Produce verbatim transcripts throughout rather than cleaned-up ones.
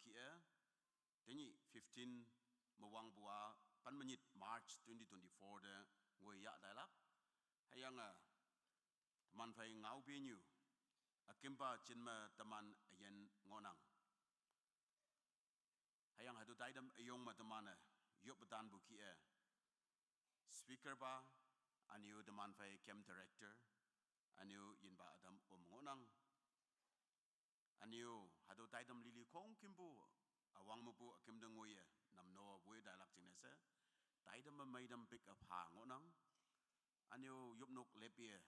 ki e, teni fifteen mawang bua pan minute March twenty twenty-four de ngoi ya dailak. Hayang a, teman phai ngau pi nyu, akimpa chin ma teman ayen ngonang. Hayang hadu taidam ayong ma teman e, yop batan bu ki e. Speaker ba, aniu teman phai camp director, aniu yin ba adam om ngonang. Aniu hadu taidam lili kong kimbu, awang mapu akim dang ngoye, nam no bui dailak chingnese. Taidam ba maidam pick up ha ngonang. Aniu yop nok lepie,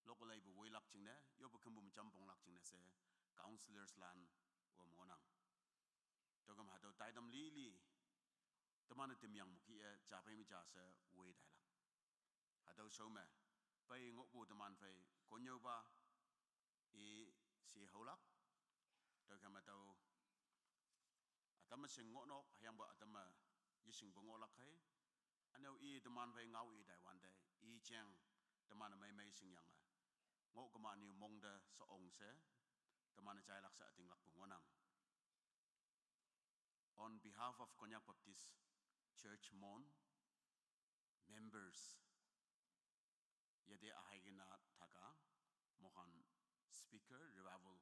lokolai bu wui lak chingne, yop kimbu mcham pong lak chingnese, counselors lan om ngonang. Togam hadu taidam lili, teman tim yang muki e, chapai mi jase, wui dailak. Hadu shome, pai ngok bu teman phai, konyo ba, i si haulak. Togam hadu atama sing ngok nok, hayang ba atama yising bu ngok lak hai. Aniu i teman phai ngau i dai wan dai, i cheng teman mai mai sing yang a. Ngok kama aniu mong da sa ong se, teman chai lak sa ating lak bu ngonang. On behalf of Konyak Baptist Church Mon members, yate ahai kena thaka mohan speaker revival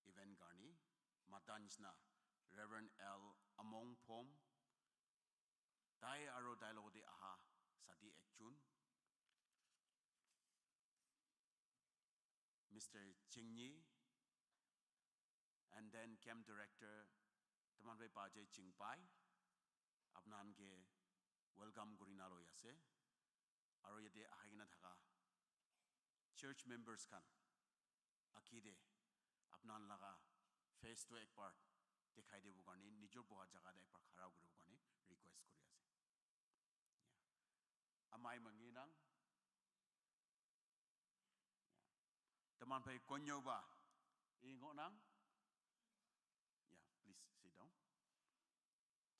event karni matan nishina Reverend L Among Phom, tai aro tai logote aha sati ekjon, Mister Chingni, and then camp director, teman bai pa je Chingpai, apnan ke welcome kurina loi ase. Aro yate ahai kena thaka church members khan, aki de apnan laga face to ekbar dekhai dibo karne, nijor boha jaga de ekbar khara kuribo karne request kuri ase. Yeah. Amai mangi nang. Yeah. Teman phai konyo ba. Ingo nang. Yeah, please sit down.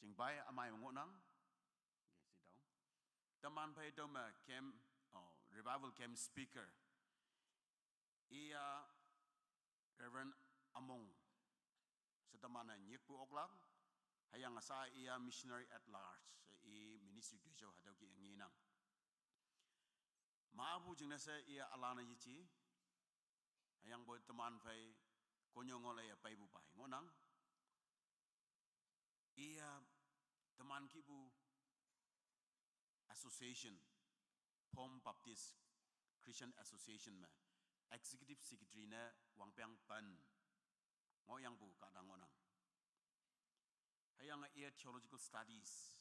Chingbai amai mango nang. Okay, sit down. Teman phai doma camp, oh, revival camp speaker. Iya Reverend Among. Setamana nyekpu oklak. Hayang asa iya missionary at large. I ministry dujo hadau ki nginang. Maabu jingnase iya alana yichi. Hayang boy teman phai konyo ngola ya paibu pai. Ngonang. Iya teman kibu association, Phom Baptist Christian Association me executive secretary ne wangpiang pan ngo yang bu ka dang ngonang. Hayang a iya theological studies,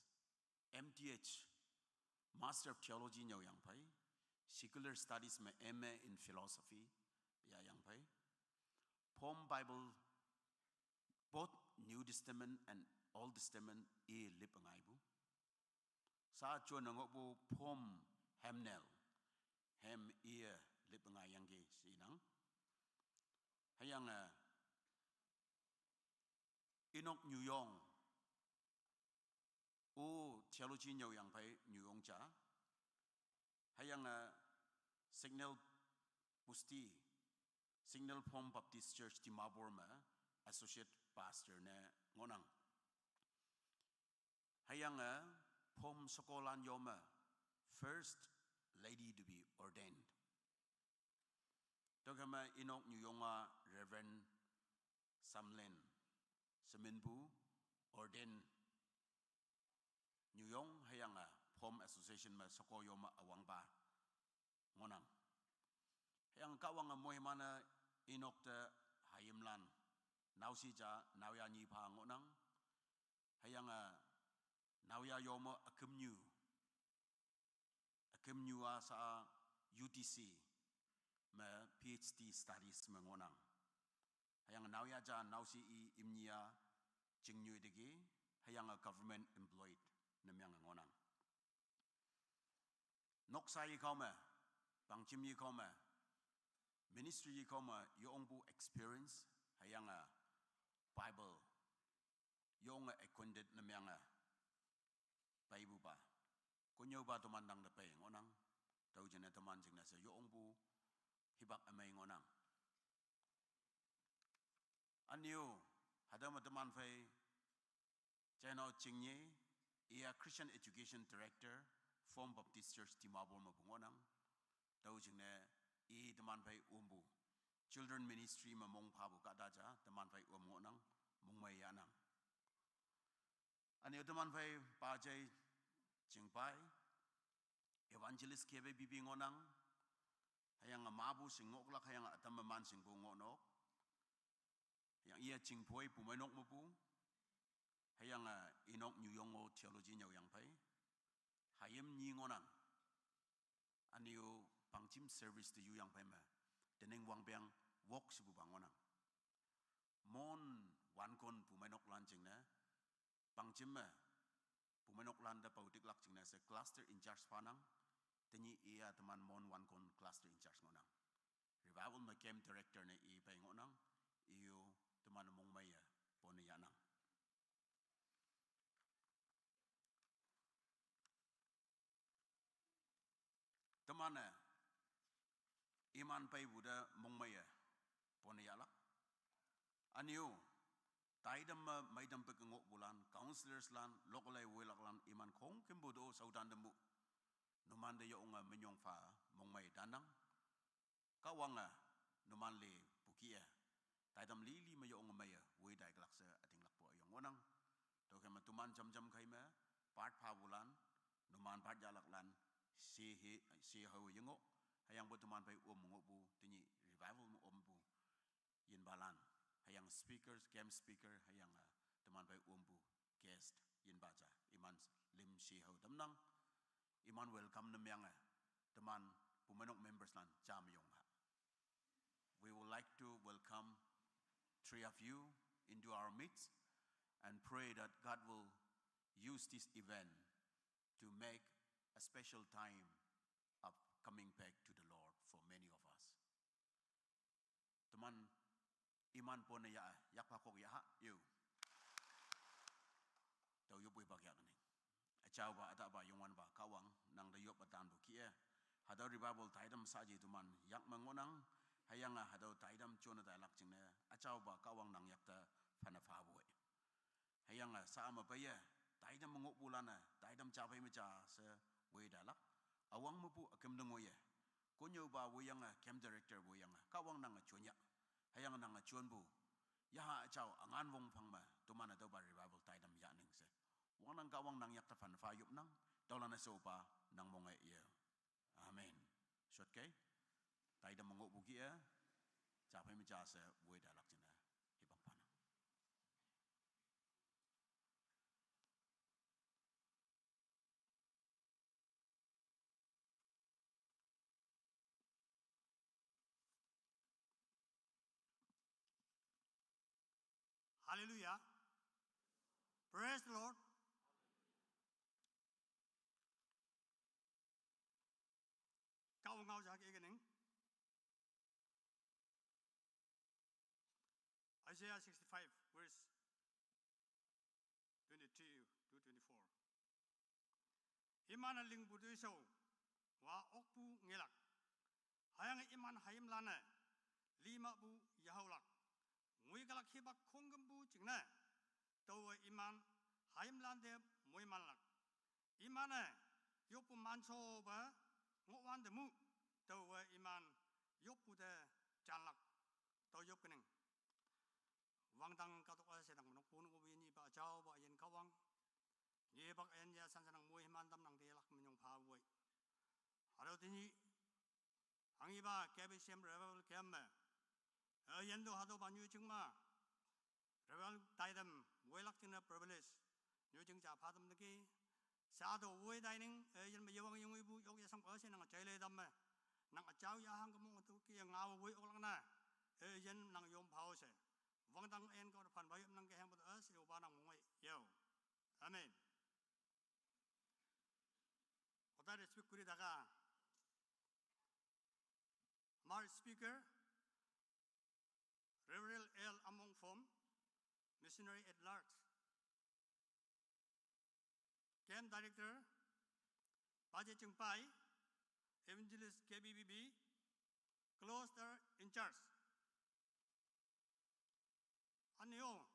M T H, Master of Theology nyau yang pai, secular studies me M A in philosophy ya yang pai. Phom Bible, both New Testament and Old Testament, i lip ngai bu. Sa cho nangok bu Phom Hymnal, hem i lip ngai yang ge si nang. Hayang a Enoch Nyuyong, o theology nyau yang pai Nyuyong cha. Hayang a Signal Pusti, Signal Phom Baptist Church Dimapur me associate pastor ne ngonang. Hayang a Phom Sokolan Yoma first lady to be ordained. Tokama Enoch Nyuyonga Reverend Samlen Seminbu ordained Nyuyong hayang a Phom Association ma Soko Yoma awang ba ngonang. Hayang kawang a mohimana Enoch te hayimlan nausi ja nauya nyi pha ngonang. Hayang a nauya Yoma akimnyu akimnyu a sa U T C me P H D studies me ngonang. Hayang nauya ja nausi i imnia chingnyu degi hayang a government employed namyang ngonang. Noksa yi kau me, pangchim yi kau me, ministry yi kau me, yong bu experience hayang a Bible yong a acquainted namyang a Bible ba. Konyo ba teman dang da pai ngonang. Tau jene teman jing na se yong bu hibak amai ngonang. Aniu hadama teman phai Cheno Chingnye, iya Christian Education Director, Form Baptist Church Dimapur ma bungo nang. Tau chingne i teman phai umbu. Children Ministry ma mong phabu kata cha, teman phai um ngo nang, mong mai ya nang. Ani teman phai pa jai chingpai, Evangelist K B B B ngo nang, hayang ma bu sing ngok lak, hayang atam man sing bu ngo nok. Yang iya chingpoi pumai nok mapu. Hayang, ah, inok New Yongo theology nyau yang pai. Hayem nyi ngonang. Aniu pangchim service tu yu yang pai ma. Teneng wang biang wok sibu bang ngonang. Mon wan kon pumai nok lan ching na. Pangchim ma. Pumai nok lan da pautik lak ching na se cluster in charge panang. Tenyi iya teman mon wan kon cluster in charge ngonang. Revival ma camp director ne i pai ngonang, iyo teman mongmai ya pone ya nang. Teman, eh, iman pai buda mongmai ya pone ya lak. Aniu, taidam ma maidam pe kengok bulan, counselors lan, lokalai welak lan, iman kong kembo do saudan dembu. Numan de yo unga menyong fa mongmai danang. Kawanga numan le puki e. Taidam li li ma yo ong maya wei dai glak se ating lak po yong onang. To kema tuman jam jam khai ma part pha bulan numan part jalak lan se he se ho yengo. Hayang bo tuman pai om ngo bu tini revival mo om bu. Yin balan hayang speakers, game speaker hayang, ah, teman pai umbu guest yin baja iman lim shi hau damnang iman welcome na myang, ah, teman pumenok members lan jam yong ha. We would like to welcome three of you into our midst and pray that God will use this event to make a special time of coming back to the Lord for many of us. Teman iman pone ya yak pakok ya ha yu. Tau yup wi bak yak ning. Achau ba ata ba yongwan ba kawang nang da yup atan bu ki e. Hadau revival taidam saji teman yak mangonang hayang a hadau taidam chona da lak ching ne. Achau ba kawang nang yak ta fana fa bu e. Hayang a sa ama pa ye, taidam ngok bulana, taidam chapai ma cha se wei dalak. Awang ma pu akem dang ye. Konyo ba wei yang a camp director wei yang a, kawang nang a chonya. Hayang nang a chon bu. Ya ha chao angan wong phang ma, tumana do ba revival taidam ya ning se. Wang nang kawang nang yak ta fan fa yup nang, taulana se upa nang mong e ye. Amen. Shot kai. Taidam ngok bu ki e. Chapai ma cha se wei dalak china. Hibang pana. Hallelujah. Praise the Lord. Kau ngau jak evening. Isaiah sixty-five, verse twenty-two to twenty-four. Iman a ling bu tui so, wa ok bu ngelak. Hayang iman hayim lana, lima bu yahaulak. Ngui kalak hibak khonggem bu chingna, tawa iman hayim lande mui manlak. Iman e, yopu manso ba, ngok wan de mu, tawa iman yopu de janlak, tawa yop kening. Wang dang katok a sedang manok pun ko bini ba jao ba yen kawang. Ye bak en ya san sanang mui himan dam nang de lak minyong pha woi. Haro tini, hangi ba K B C M revival camp me. E yen do hado ba nyu ching ma. Revival taidam wei lak ching na privilege. Nyu ching cha pha dam de ki. Sa do wei dining, e yen me yewang yung bu yok ya sang o se nang chai le dam me. Nang a chao ya hang ka mong tu ki ya ngao wei ok lak na. E yen nang yom phao se. Wang dang en ko phan ba yop nang ke hem ba as yo ba nang mong yo. Amen. Kota respect kuri daga. Mar speaker, Reverend L Among Phom, missionary at large. Camp Director, Paje Chingpai, Evangelist K B B B, Cluster in charge. Anio,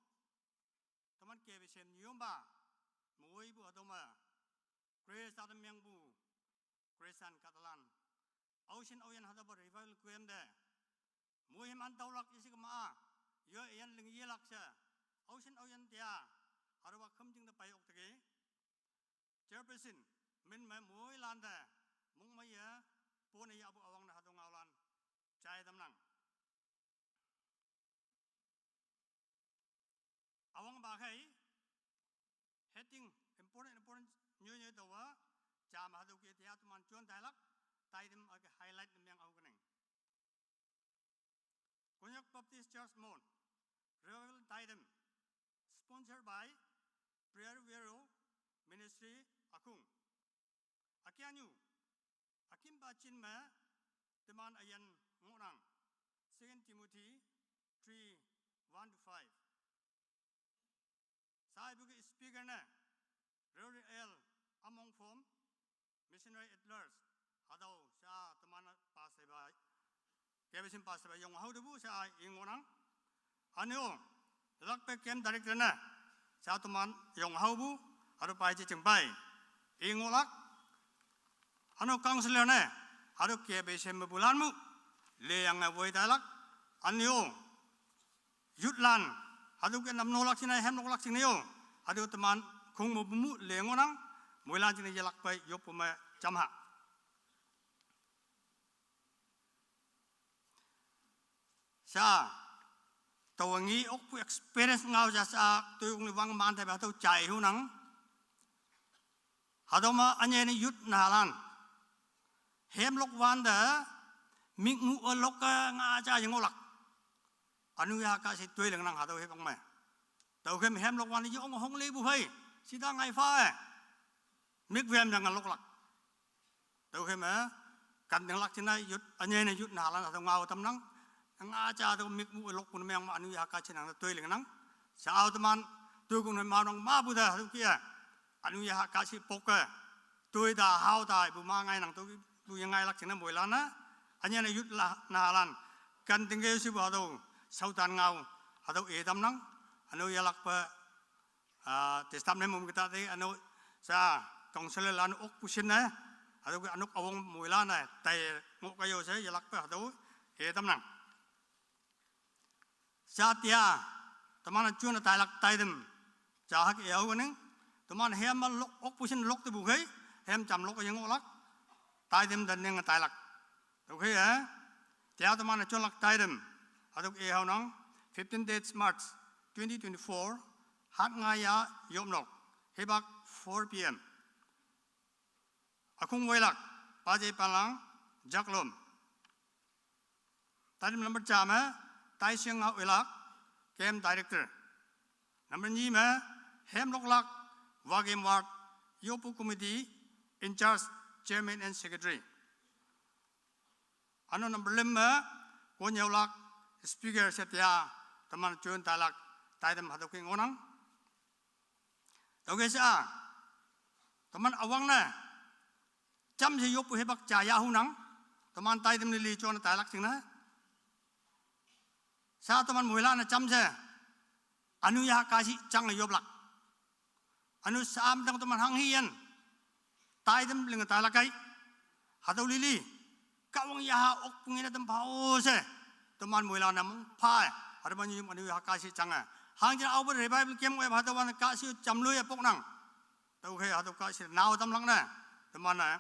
teman K B C M yomba, moi bu adoma, Christ adam yang bu, Christian katalan. Ausin auyan hadaba revival kuem de. Moi him an taulak isi kama, yo yan ling yelak sa. Ausin auyan dia, harwa kham jing da payok tege. Chairperson, min ma moi landa, mung ma ya, pone ya abu awang na hadong aulan, chai dam nang. Awang ba khai, heading important, important nyo nyo dawa, jam hadu ke tia tuman chuan dialog, tai dem ag highlight nem yang au kaneng. Konyak Baptist Church Mon, Revival Diadem, sponsored by Prayer Bureau Ministry Akung. Akianyu, akim ba chin ma, teman ayan ngonang, Second Timothy three, one to five. Sa ibu ke speaker ne, Reverend L. Among Phom, missionary at large, hadau sa teman pastor ba, K B C M pastor ba yong hau debu sa ingonang. Anyo, lak pe camp director ne, sa teman yong hau bu, aru pai chi ching pai. Ingolak, ano counselor ne, aru K B C M bulan mu, le yang na boi dalak, anyo, youth lan, hadu ke nam no lak sina hem nok lak sina yo, hadu teman khung mu bumu lengo nang, muilan sina yelak pai yo puma chamha. Sa, tawangi ok pu experience ngau ja sa, tu yung ni wang man tabi hadu chai hu nang, hadoma anye ni youth nalan, hem lok wan da, mik mu o lok ka nga cha yengolak. Anu ya ka si tui leng nang hadau he bang mai. Tau hem hem lok wan yong hong le bu hai. Sida ngai fa e. Mik vem yang lok lak. Tau hem e. Kan deng lak china yut anye ne yut na lan hadau ngau tam nang. Nga cha hadau mik mu lok kun meng ma anu ya ka chin nang tui leng nang. Sa au teman tui kun ma nang ma bu da hadau kia. Anu ya ka si pok e. Tui da hau da bu ma ngai nang tu bu yang ngai lak china boi lana. Anye ne yut la na lan. Kan deng ge si bu hadau. Sautan ngau. Hadau e tam nang. Anu ya lak pa. Ah, testam ne mum kita te anu sa council lan ok pusin na. Hadau ke anuk awong mui lana. Tai ngok kayo se ya lak pa hadau. E tam nang. Sa tia, teman chuna tailak taidem. Jahak yau ganing, teman hem lok ok pusin lok te bukai, hem cham lok yang olak, taidem dan neng tailak. Okay, eh? Tia teman chun lak taidem. Aduk e hau nang, fifteen dates March twenty twenty-four, hat ngaya yom nok, hebak four P M. Akung Wailak, Pajai Palang, Jaklom. Tadim number cha ma, Tai Siang Ngau Wailak, Camp Director. Number ni ma, Hem Lok Lak, Wagem Ward, Yopu Committee, in charge, Chairman and Secretary. Ano number lem ma, Kon Yau Lak, Speaker Setia, Taman Chun Talak, Taidam Hadoking Onang. Okay sa, teman awang na, cham se yopu hebak cha ya hunang, teman taidem ni li chon tailak sing na. Sa teman muila na cham se, anu ya kasi chang yoblak. Anu sam dang teman hang hiyan, taidem ling tailakai. Hadau lili, kawang yaha ok pungina tem pao se. Teman muila na mung pai. Ada banyu anu yaha kasi changa. Hang jin au revival kem we hadawan kasi chamlu ya pok nang. Tau he hadau kasi nau tam lang na. Teman na.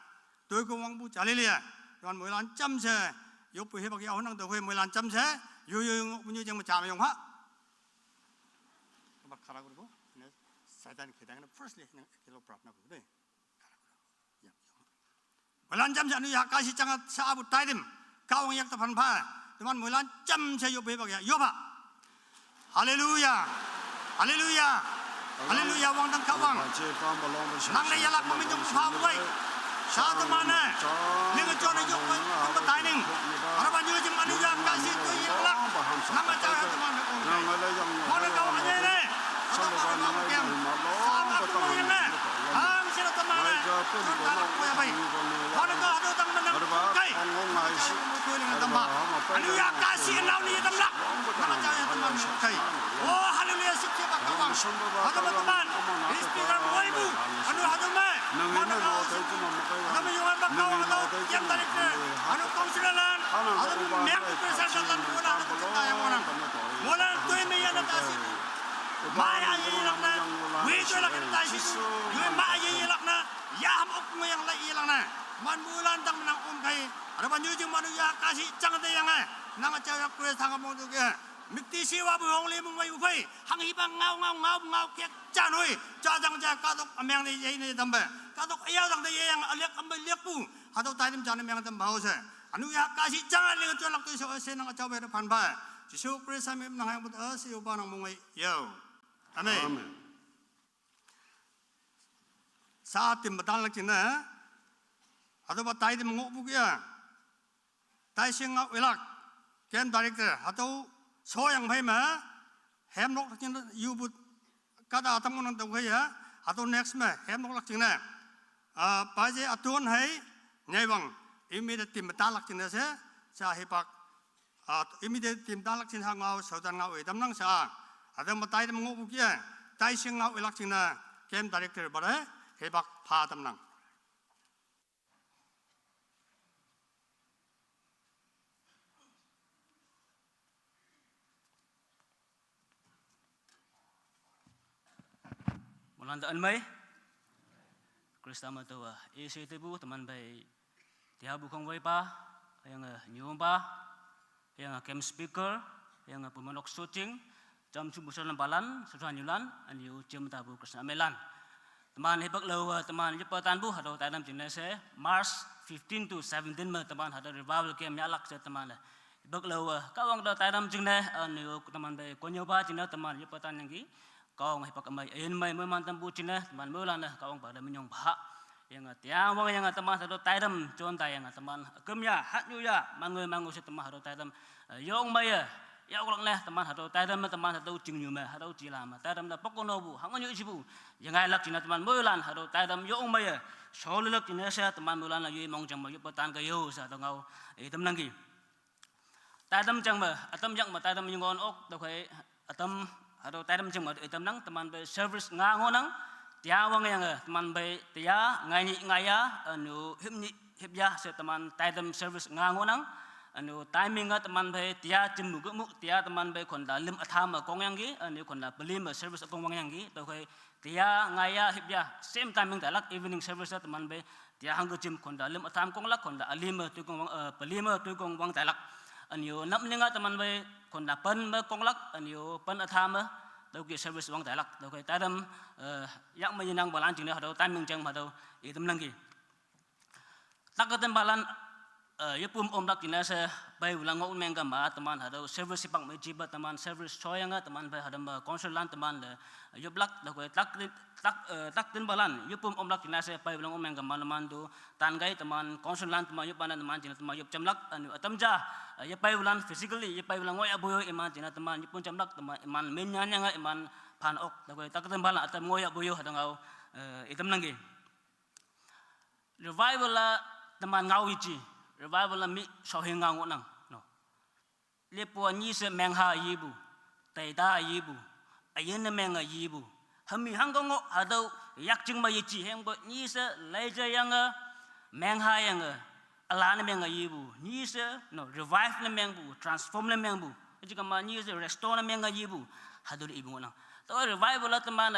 Tui ko wang bu chali liya. Teman muila cham se. Yopu hebak ya honang tau he muila cham se. Yo yo yo bunyu jeng ma cham yong ha. Ba khara kuru ko. Satan khedang na firstly na kilo prapna kuru de. Muilan cham se anu ya kasi changa sa abu taidim. Kawang yak ta phan pha. Teman muilan cham se yo bebak ya. Yo ba. Hallelujah. Hallelujah. Hallelujah. Wang dang kawang. Nang ne yalak mamin jong pha buai. Sa teman ne. Ning chon yok bai. Tung ba taining. Ara ban yo jing anu ya kasi tu yalak. Nang ma cha ya teman ne. Mana kau ane ne. Atau mana kau kem. Sa ma tu yang ne. Ang sira teman ne. Chon talak ko ya bai. Hallelujah, kasi nau ni tam lak. Nama jaya teman kai. Oh, hallelujah, sip sip kawang. Hado ma teman, speaker mo ibu, anu hado ma, mana kau, hado ma yuan ba kau, hado yang tarik ke, anu council lan, hado ma yang pressure dalam bola, hado kita yang orang. Bola tu ini yang ada sih. Ma ya ye lakna, wi tu lak ta shi, yu ma ye ye lakna, ya ham ok mo yang la ye lakna. Man mu lan tang nang um kai, ara ban yu jing manu ya ka shi chang de yang ai, nang cha ya kue thang mo du ke. Mik ti shi wa bu hong le mu mai u phai, hang hi bang ngau ngau ngau ngau kek chan hui, cha jang cha ka dok amyang de ye ne dam ba. Ka dok ya dang de ye yang alek am ba lek pu, ha dok tai dim chan amyang dam ba ho se. Anu ya ka shi chang le tu lak tu so se nang cha ba de phan ba. Jisu Krista mi nang hai bu a si u ba nang mo ngai yo. Amen. Amen. Sa tim ba dan lak chin na. Hado ba tai tim ngo bu kya. Tai sing ngau ilak. Kem director. Hado so yang phai ma. Hem nok lak chin yu bu. Kada atam ngon dau ya. Hado next ma. Hem nok lak chin na. Ah, pa je atun hai. Nyai bang. Imi de tim ba dan lak chin na se. Sa hi pak. Ah, imi de tim dan lak chin ha ngau, so dan ngau, e dam nang sa. Adam ma tai dam ngau bu kia, tai sing ngau ilak chin na, kem director ba re, he bak pha dam nang. Molan da anmai. Krista ma to wa. E se te bu teman bai. Tia bu khong wai pa. Yang nyu ba. Yang kem speaker. Yang pumonok shooting. Jam chu busan balan. Susan yulan. An yu jem ta bu Krista melan. Teman hebak lo teman yepa tan bu hado tainam jingne se. March fifteen to seventeen ma teman hado revival camp ya lak se teman le. Bak lo wa, ka wang da taidam jingne, anu, teman bai konyo ba jingne, teman, yo patan yang gi. Ka wang hipak amai, ayin mai, mai man tam bu jingne, teman, mo lan, ka wang ba da minyong ba. Yang tiang wang yang teman, sado taidam, jon da yang teman, kem ya, hat nyu ya, mangu, mangu se teman, hado taidam, yong mai ya, ya ulang ne, teman, hado taidam, teman, hado jing nyu mai, hado jila mai, taidam da pokok no bu, hang nyu jibu, yang ai lak jingne, teman, mo lan, hado taidam, yong mai ya, sol lak jingne se, teman, mo lan, yo mong jang mai, yo patan ka yo, sa do ngau, eh, tam nang gi. Taidam jang ma, atam jang ma, taidam yungon ok, to khai, atam, hado taidam jang ma, itam nang, teman bai service nga ngonang, tia wang yang, teman bai tia, ngai ni ngaya, anu, him ni hip ya, se teman taidam service nga ngonang, anu, timing nga teman bai tia jim mu gu mu, tia teman bai konda lim atham kong yang gi, anu, konda pelim service kong wang yang gi, to khai, Tia ngaya hip ya, same timing talak evening service ta teman bai. Tia hang jim konda lim atham konglak konda alim tu kong wang, eh, palim tu kong wang talak. Anyo nam ninga teman bai konda pan ba konglak, anyo pan atham tu ki service wang talak. Tu kai tadam, eh, yak ma yinang balan jing hado timing jang ma do itum nang ki. Takatan balan, eh, yepum omlak tina se bai ulang ngok mengka ma teman hado service sipang mai jiba teman service soyanga teman bai hadam ba council lan teman le yoblak da koi tak tak, eh, taktin balan yepum omlak tina se bai ulang mengka ma man do tan gai teman council lan teman yop banan teman jina teman yop jamlak anu atam ja, eh, ye bai ulan physically ye bai ulang ngoya boyo iman jina teman yepun jamlak teman iman menyanya nga iman pan ok da koi takatan balan atam ngoya boyo hadang au, eh, itam nanggi. Revival la teman ngau ichi. Revival la mi shohing ngau nang. No. Lepo ni se mengha yibu. Taida yibu. Ayen menga yibu. Hami hang ngo hadau yak jing ma yichi heng bo ni se laija yang mengha yang ala na menga yibu. Ni se no revive na mengbu, transform na mengbu. Jika ma ni se restore na menga yibu. Hadur ibu nang. To revival la teman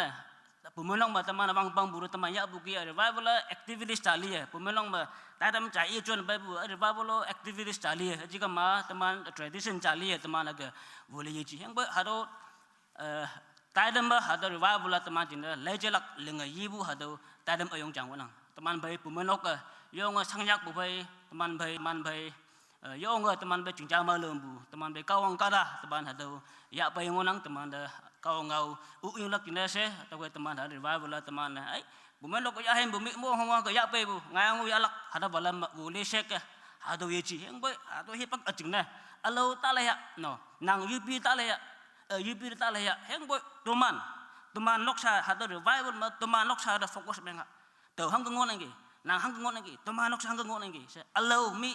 Pumelong ma teman abang bang buru teman ya buki revival activities chali hai. Pumelong ma tadam chai chon bai bu revival activities chali hai. Jika ma teman tradition chali hai teman aga bole ye chi. Yang ba hado, eh, tadam ba hado revival teman jin lai chelak lenga yibu hado tadam ayong jang wanang. Teman bai pumelok ka yong sangyak bu bai teman bai man bai Eh, yo nga teman be chingcha ma lom bu, teman be kawang kada, teman hado, ya pa yung nang teman da kawang ngau, u yung lak tina se, ta kwe teman da revival la teman na, ai, bu men lok ya hem bu mi mo hong wa ko ya pe bu, ngai ngu ya lak, hada balam bu le shek, hado ye chi, heng boy, hado he pak aching na, alo ta la ya, no, nang U P ta la ya, eh, U P ta la ya, heng boy, teman, teman nok sa hado revival ma, teman nok sa hado focus menga, to hang ko ngon nang ge, nang hang ko ngon nang ge, teman nok sa hang ko ngon nang ge, se alo mi,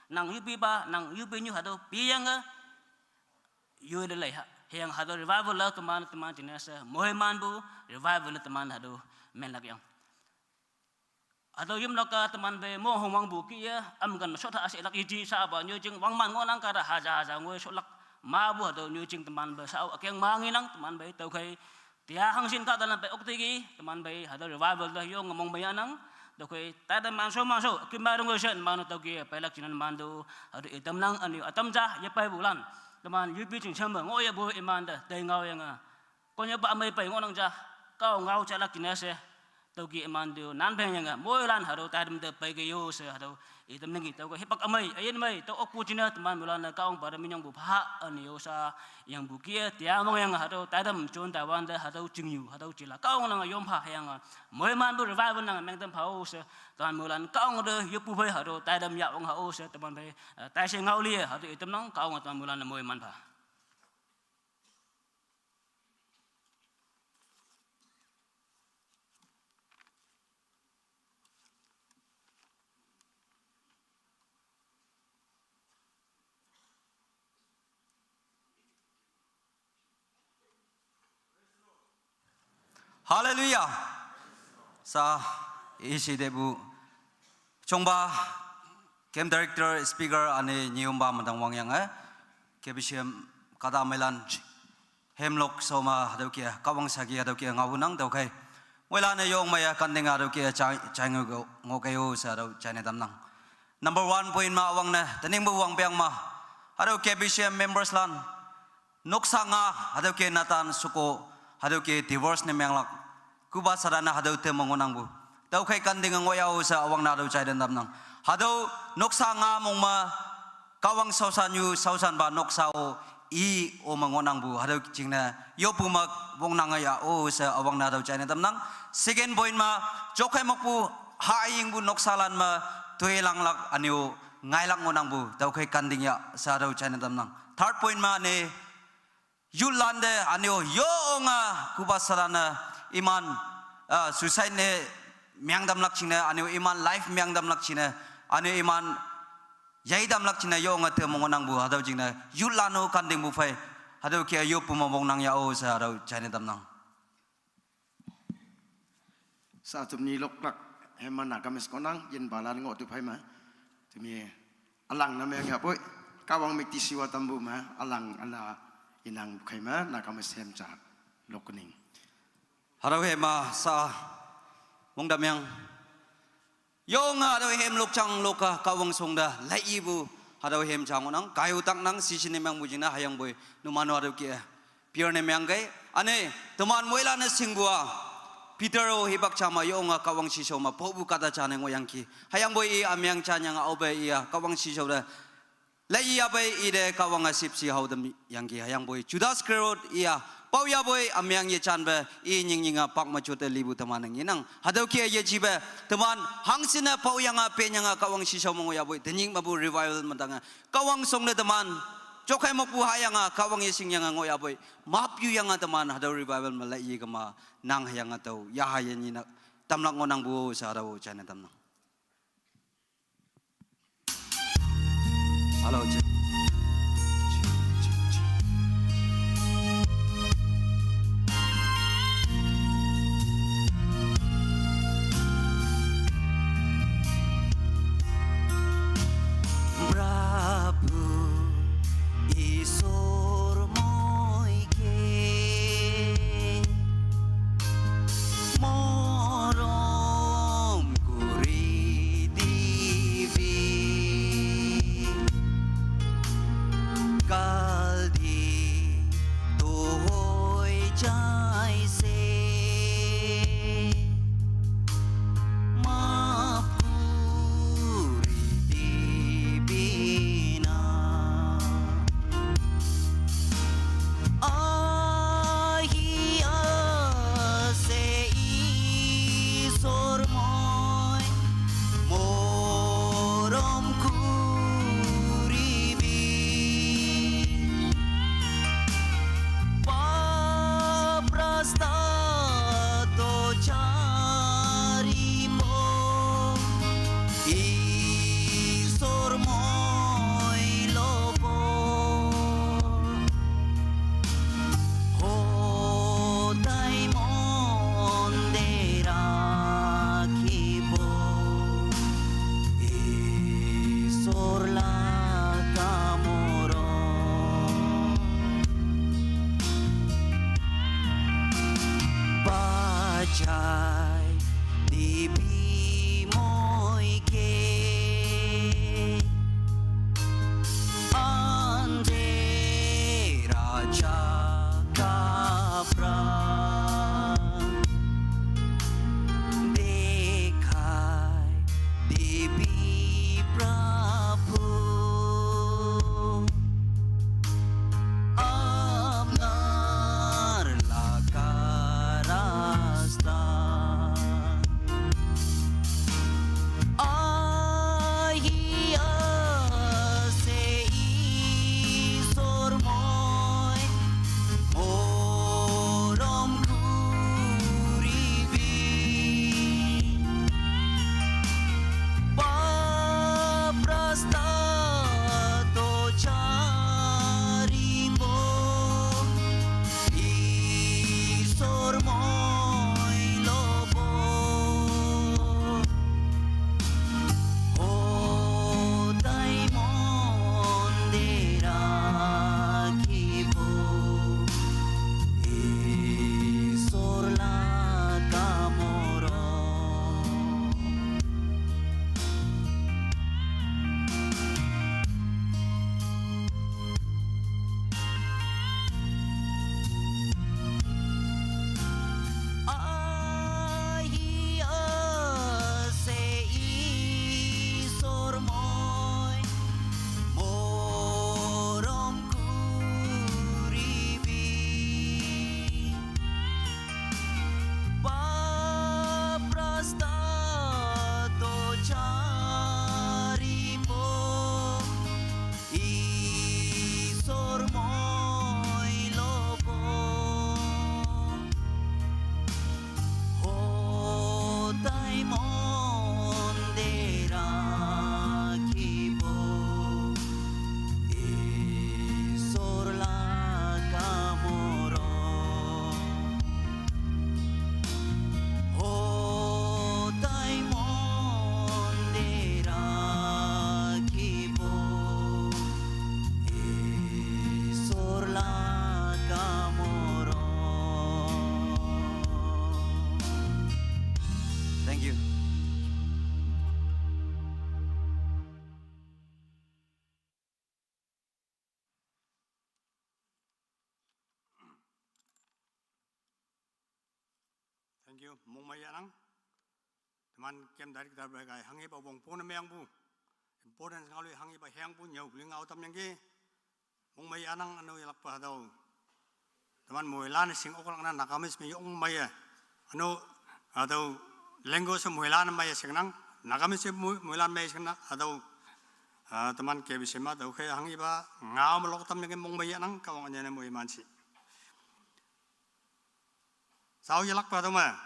Nang U P ba, nang U P nyu hado, pi yang ga, yu de lai ha. Yang hado revival la teman, teman jine ase. Moi man bu revival la teman hado men lak yang. Hado yum laka teman be mo hong wang bu ki ya, am gan ma shot ha ase lak iji sa ba nyu jing wang man ngo nang ka da haja haja ngoi shot lak ma bu hado nyu jing teman be sa akeng ma ngi nang teman be tau khai. Tia hang sin ka dalam pe ok tigi, teman bai hado revival da yong mong bai anang. Dokoi tada manso manso kimba rung sen manu tau ki pelak chinan mandu hado itam nang ani atam ja ye pai bulan. Teman yupi ching chamba ngo ye bu iman da dai ngau yang a. Konya ba amai pai ngo nang ja. Kau ngau chalak kina se. Tau ki iman du nan bai yang a. Moi lan hado tadam da pai ge yo se hado. Itam nangi tau ko hipak amai ayen mai tau ok pu china teman mulana kaung para minyong bu pha ani yo sa yang bu kia tia mong yang hado tadam chon tawan da hado chingyu hado chila kaung nang yom pha yang moi man bu revival nang meng tam pha o se tan mulan kaung da yu pu bai hado tadam ya ong ha o se teman bai tai se ngau li hado itam nang kaung tan mulan moi man pha. Hallelujah. Sa isi debu chongba camp director speaker ane niumba madang wang yang eh. K B C M kada melan hemlok soma hadau kia kawang sagi hadau kia ngau nang dau kai. Wela ne yong maya kanding hadau kia chai chai ngo ngo kayo sa hadau chai ne dam nang. Number one point ma awang ne taning bu wang piang ma hadau K B C M members lan. Noksa nga hadau ke natan suko hadau ke divorce ne menglak kuba sarana hadau te mongo nang bu. Tau khai kan ding ngo yao sa awang na hadau chai den dam nang. Hadau noksa nga mong ma kawang sausan yu sausan ba noksa o i o mongo nang bu hadau ching na yo pu mak wong nang ya o sa awang na hadau chai ne dam nang. Second point ma chokhai mok bu ha ying bu noksa lan ma tui lang lak anio ngai lak ngo nang bu tau khai kan ding ya sa hadau chai ne dam nang. Third point ma ne yul lande anio yo onga kuba sarana iman ah, suicide ne miang dam lak chine anio iman life miang dam lak chine anio iman yai dam lak chine yo onga te mongo nang bu hadau jing na yul lano kan ding bu phai hadau kia yo puma bong nang ya o sa hadau chai ne dam nang. Sa tum ni lok lak hema na kames konang yen balan ngo tu phai ma. Tumi alang na meng ya poi kawang mik ti siwa tambu ma alang ana inang khai ma na kames hem cha lok ning. Harau hema sa mong da meng. Yo nga harau hem lok chang loka kawang song da lai ibu harau hem chang onang kayu tak nang si sini meng bujina hayang boy numano harau kia. Pior ne myang gai. Ane, teman moila ne singbua. Peter o hibak chama yo nga kawang shisho ma pobu kata chane ngo yang ki. Hayang boy i amyang chanya nga obe iya kawang shisho da. La iya bai i de kawang asip si hau dem yang ki. Hayang boy Judas Kerot iya. Pau ya boy amyang ye chan ba i nying nying a pak ma chute libu teman nang inang. Hadau ki ye jibe teman hang sina pau yang a pen yang a kawang shisho mo ya boy. Tenying ma bu revival mandanga. Kawang song ne teman, chokai mok pu ha yang a, kawang ye sing yang a ngo ya boy, map yu yang a teman, hadau revival ma la ye kama, nang ha yang a tau, ya ha ye ni na, tam lak ngo nang bu sa hadau chai na tam nang. Hello, check. Prabhu Isor moi ke morom kuri dibi. Chai dibi moi ke andhera jaga pra dikhai dibi Prabhu. Apnar laga rasta ahi ase Isor moi morom kuribi. Pap rasta to charibo, Isor moi lobo. Hodai mon de rakhibo, Isor laga morom. Ahi ase Isor moi morom kuribi. Pap rasta to charibo, Isor moi lobo. Hodai mon de rakhibo, Isor laga morom. Hodai mon de rakhibo, Isor laga morom. Thank you. Thank you. Mongmai anang. Teman camp director bai kai hangi ba wong pon me ang bu. Important ngalui hangi ba hang bu nyau ling au tam yang ge. Mongmai anang anu yalak pa dau. Teman moilan sing okol na nakamis me yong maya. Anu adau lengo se moilan maya sing nang. Nakamis se moilan maya sing na adau. Ah, teman ke bisi ma dau khe hangi ba ngau malok tam yang ge mongmai anang kawang anya ne moi mansi. Sau yalak pa doma.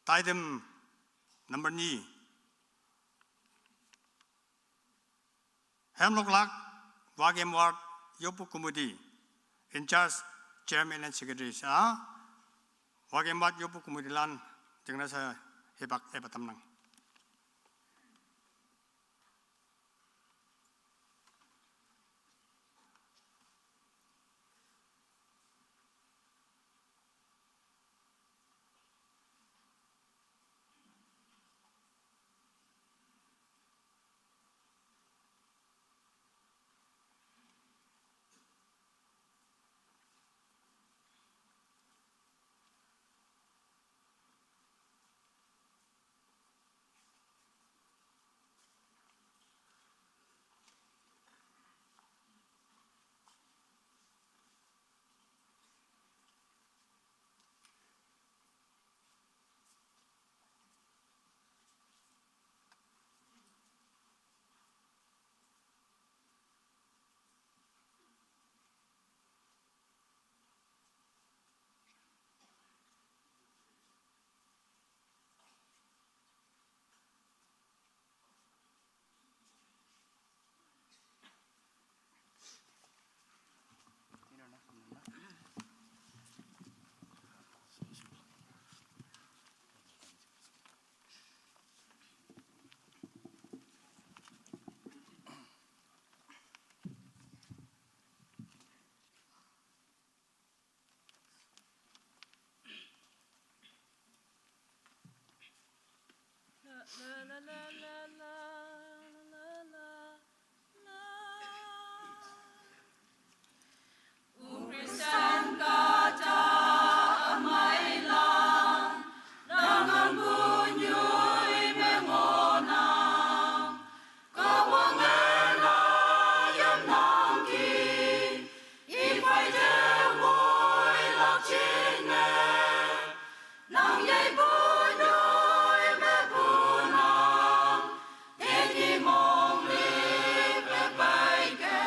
Taidem number ni. Hemlok lak, Wagem Ward, Yopu Committee, in charge, chairman and secretary. Sa, Wagem Ward, Yopu Committee lan, jengna sa hebak ebatam nang. Christian kata amai lang, dangan bunyui mengona, kawangena yam nangki, ifai de woi lak chine, nang yai bunyui me bunang, eni mong li pe pai ke.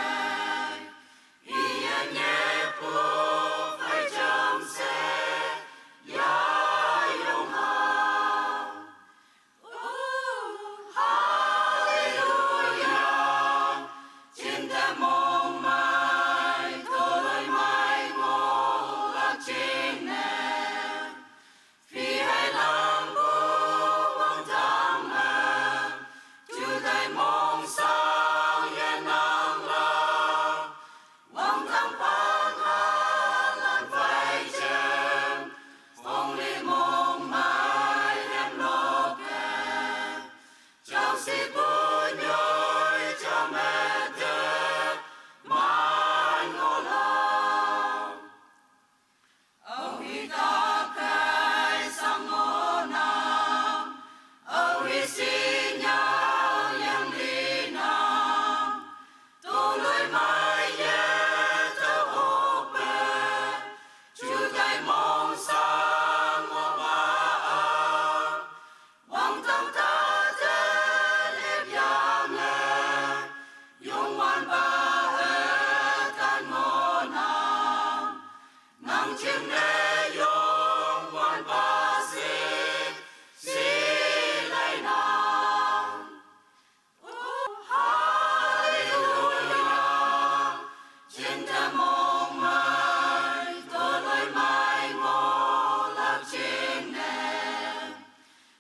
Phi hai lam bu wang tang ma, ju dai mong sang ye nang la, wang tang pang ha lam fai jem, fong li mong mai hem lo ke, chang si bu nyoi cha me de, man ngo la. Awi ta kai sang ngo na, awi si nyao yang li na, tu lui mai ye ta ho pe, chu tai mong sang ngo ma a. Wang tang ta te le biang e, yong wan ba e tan mo na. Nang chim le yong wan ba si, si lai na. Oh, hallelujah. Chin te mong mai, to loi mai mo lak chin ne.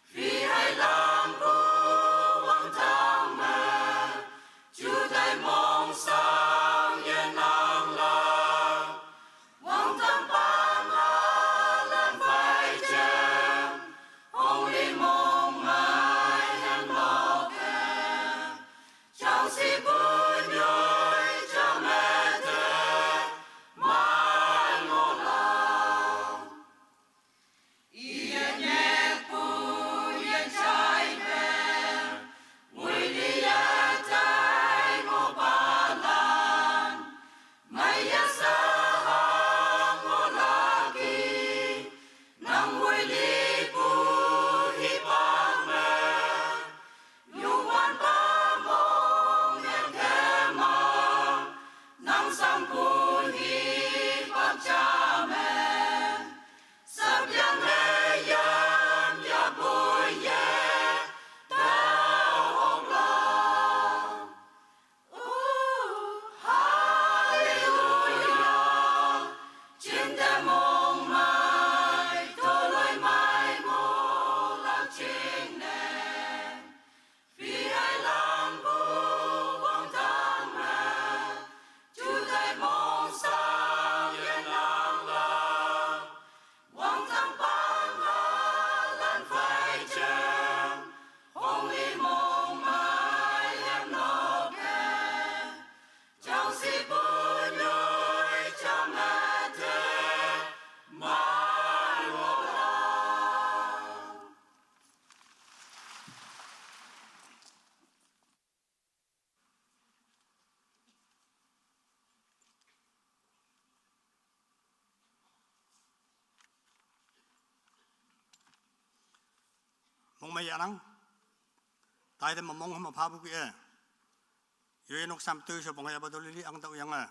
Phi hai lam bu wang tang me, chu tai mong sang ye nang la. Wang tang pa ma lam pai chen, hong li mong mai hem lo ke. Chang si bu nyoi chang me te, mai mo la. Iye nye pu ye chai pe, wili ya tai mo pa lan. Mai ya sa ha mo la ki, nang wili pu hi pa me. Yuan pa mong ne ke ma, nang sang kun hi pa cha me. Sap yang ne yan ya bu ye, ta hong la. Ooh, hallelujah. Chin te mong mai, to loi mai mo la chin ne. Phi hai lam bu wang tang me, chu tai mong sang ye nang la. Wang tang pang ha lan fai chen, hong li mong mai hem lo ke. Chang si bu nyoi chang a te, mai mo la. Mong mai anang, tai de mong hama pha bu ki e. Yo nok sam tu so bong ya ba do li ang ta u yang a.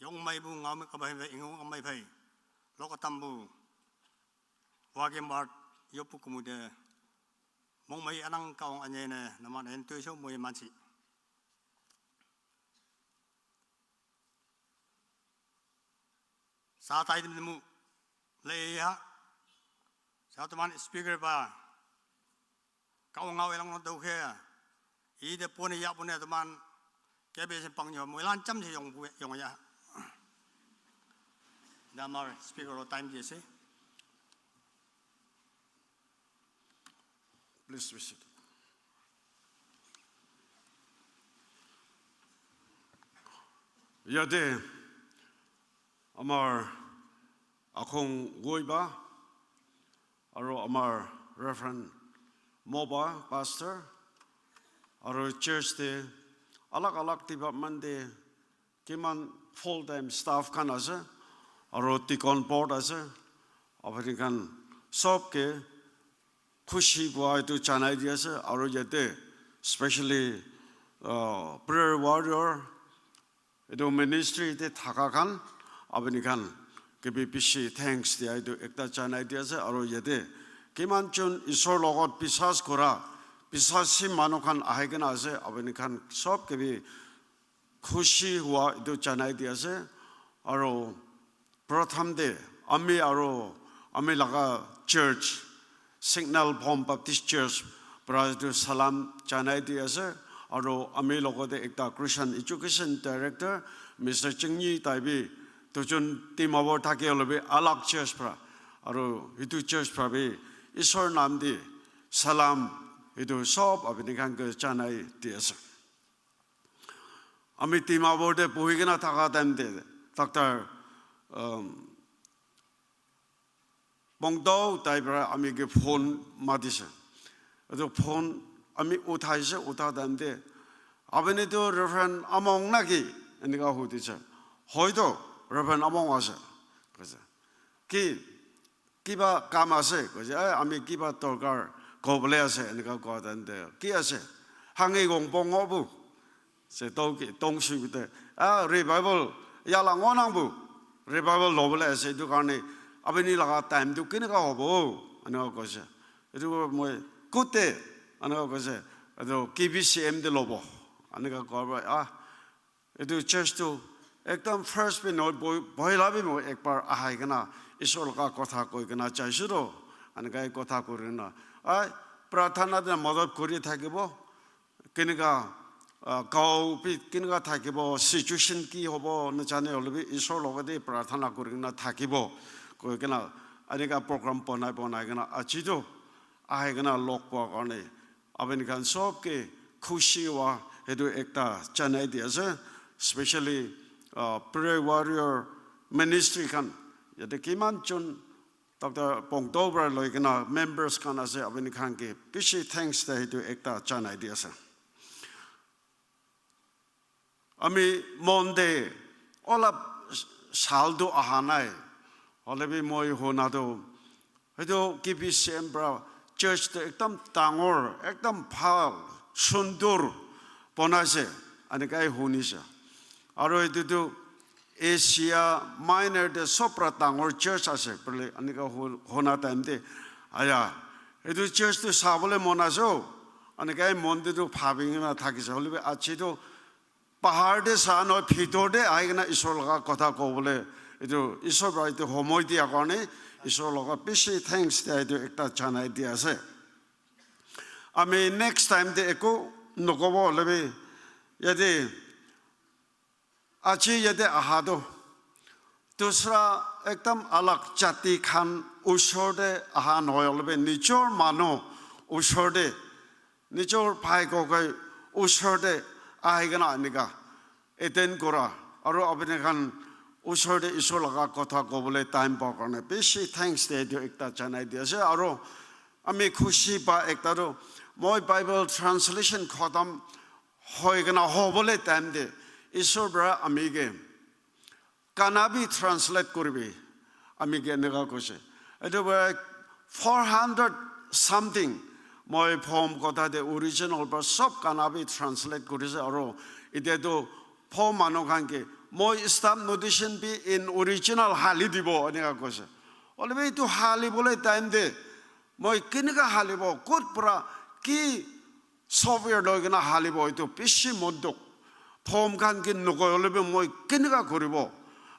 Yong mai bu ngau me ka bai be ingu ang mai phai. Lo ka tam bu. Wa ke mar yo pu ku mu de. Mong mai anang ka ong anye ne, na ma ne tu so mo ye man si. Sa tai dim mu le ya. Sa tu man speaker ba. Kau ngau elang no dau khe. I de pone ya pone tu man. Ke be se pang yo mo lan cham se yong bu yong ya. Da mar speaker lo time je se. Please be seated. Yate আমাৰ আখং গৈ বা আৰু আমাৰ Reverend Moba, Pastor, আৰু church te alag alag department te kiman full time staff khan ase, aru deacon board ase, apni khan sob ke khushi pua etu janai di ase, aru yate specially uh, prayer warrior etu ministry te thaka khan apni khan ke bi bishi thanks dia etu ekta janai di ase, aru yate kiman jon Isor logot biswas kora biswasi manu khan ahi kena ase, apni khan sob ke bi khushi hua etu janai di ase. Aru pratham te ami aru ami laga church Signal Bhom Baptist Church para etu salam janai di ase. Aru ami logote ekta Christian Education Director Mister Chingyi tai bi dujon Dimapur thaki hole bi alag church para aru etu church para bi Isor naam di salam etu sob apni khan ke janai di ase. Ami Dimapur te bohi kena thaka time te doctor um, Pongdo tai para ami ke phone matise. Etu phone ami uthaise, utha time te apni tu Reverend Among naki? Eneka hudise. Hoito Reverend Among ase, koise. Ki kiba kam ase? Koise, "Eh, ami kiba dorkar kobole ase," eneka koa time te, "Ki ase?" "Hangi gong pong obu." Se to ki tong sui bite, "Ah, revival yala ngo nang bu. Revival lobole ase, etu karne apni laga time tu keneka hobo?" Eneka koise. Etu moi kute, eneka koise, "Etu K B C M te lobo." Eneka koa para, ah, etu church tu ekdam first bi noi, bohila bi moi ekbar ahai kena Isor laga kotha koi kena jaisu to, eneka kotha kuri kena, ai, prathana te madad kuri thakibo, keneka, ah, gao bi keneka thakibo, situation ki hobo najane hole bi Isor logote prathana kuri kena thakibo koi kena eneka program banai banai kena aji to ahai kena log pua karne apni khan sob ke khushi hua etu ekta janai di ase, specially uh, prayer warrior ministry khan yate kiman jon doctor Pongdo para loi kena members khan ase, apni khan ke bishi thanks de etu ekta janai di ase. Ami mon te olap sal tu aha nai, hole bi moi huna tu etu K B C M para church tu ekdam dangor, ekdam bhal, sundur banai se, anikai hunise. Aru etu tu Asia Minor te sob para dangor church ase bole anika hu- huna time te, aya, etu church tu sabole mon ase o, anikai mon te tu bhabi kena thakise, hole bi aji tu bahar te sa noi, bhitor te ahi kena Isor laga kotha kobole etu Isor para etu homoi dia karne Isor laga bishi thanks dia etu ekta janai dia ase. Ami next time te eku nokobo hole bi yate aji yate aha to dusra ekdam alag jati khan usor te aha nohoi hole bi nijor manu usor te nijor bhai kokai usor te ahi kena enika attend kora aru apni khan usor te Isor laga kotha kobole time pa karne bishi thanks de etu ekta janai di ase. Aru ami khushi pa ekta tu moi Bible translation khotam hoi kena hobole time te Isor para ami ke kana bi translate kuribi, ami ke eneka koise. Etu para four hundred something moi poem kotha te original para sob kana bi translate kurise aru etia tu poem manu khan ke moi staff notation bi in original hali dibo eneka koise. Hole bi etu hali bole time te moi keneka halibo, kot para ki software loi kena halibo, etu bishi mon duk. Poem khan ke nokoi hole bi moi keneka kuribo?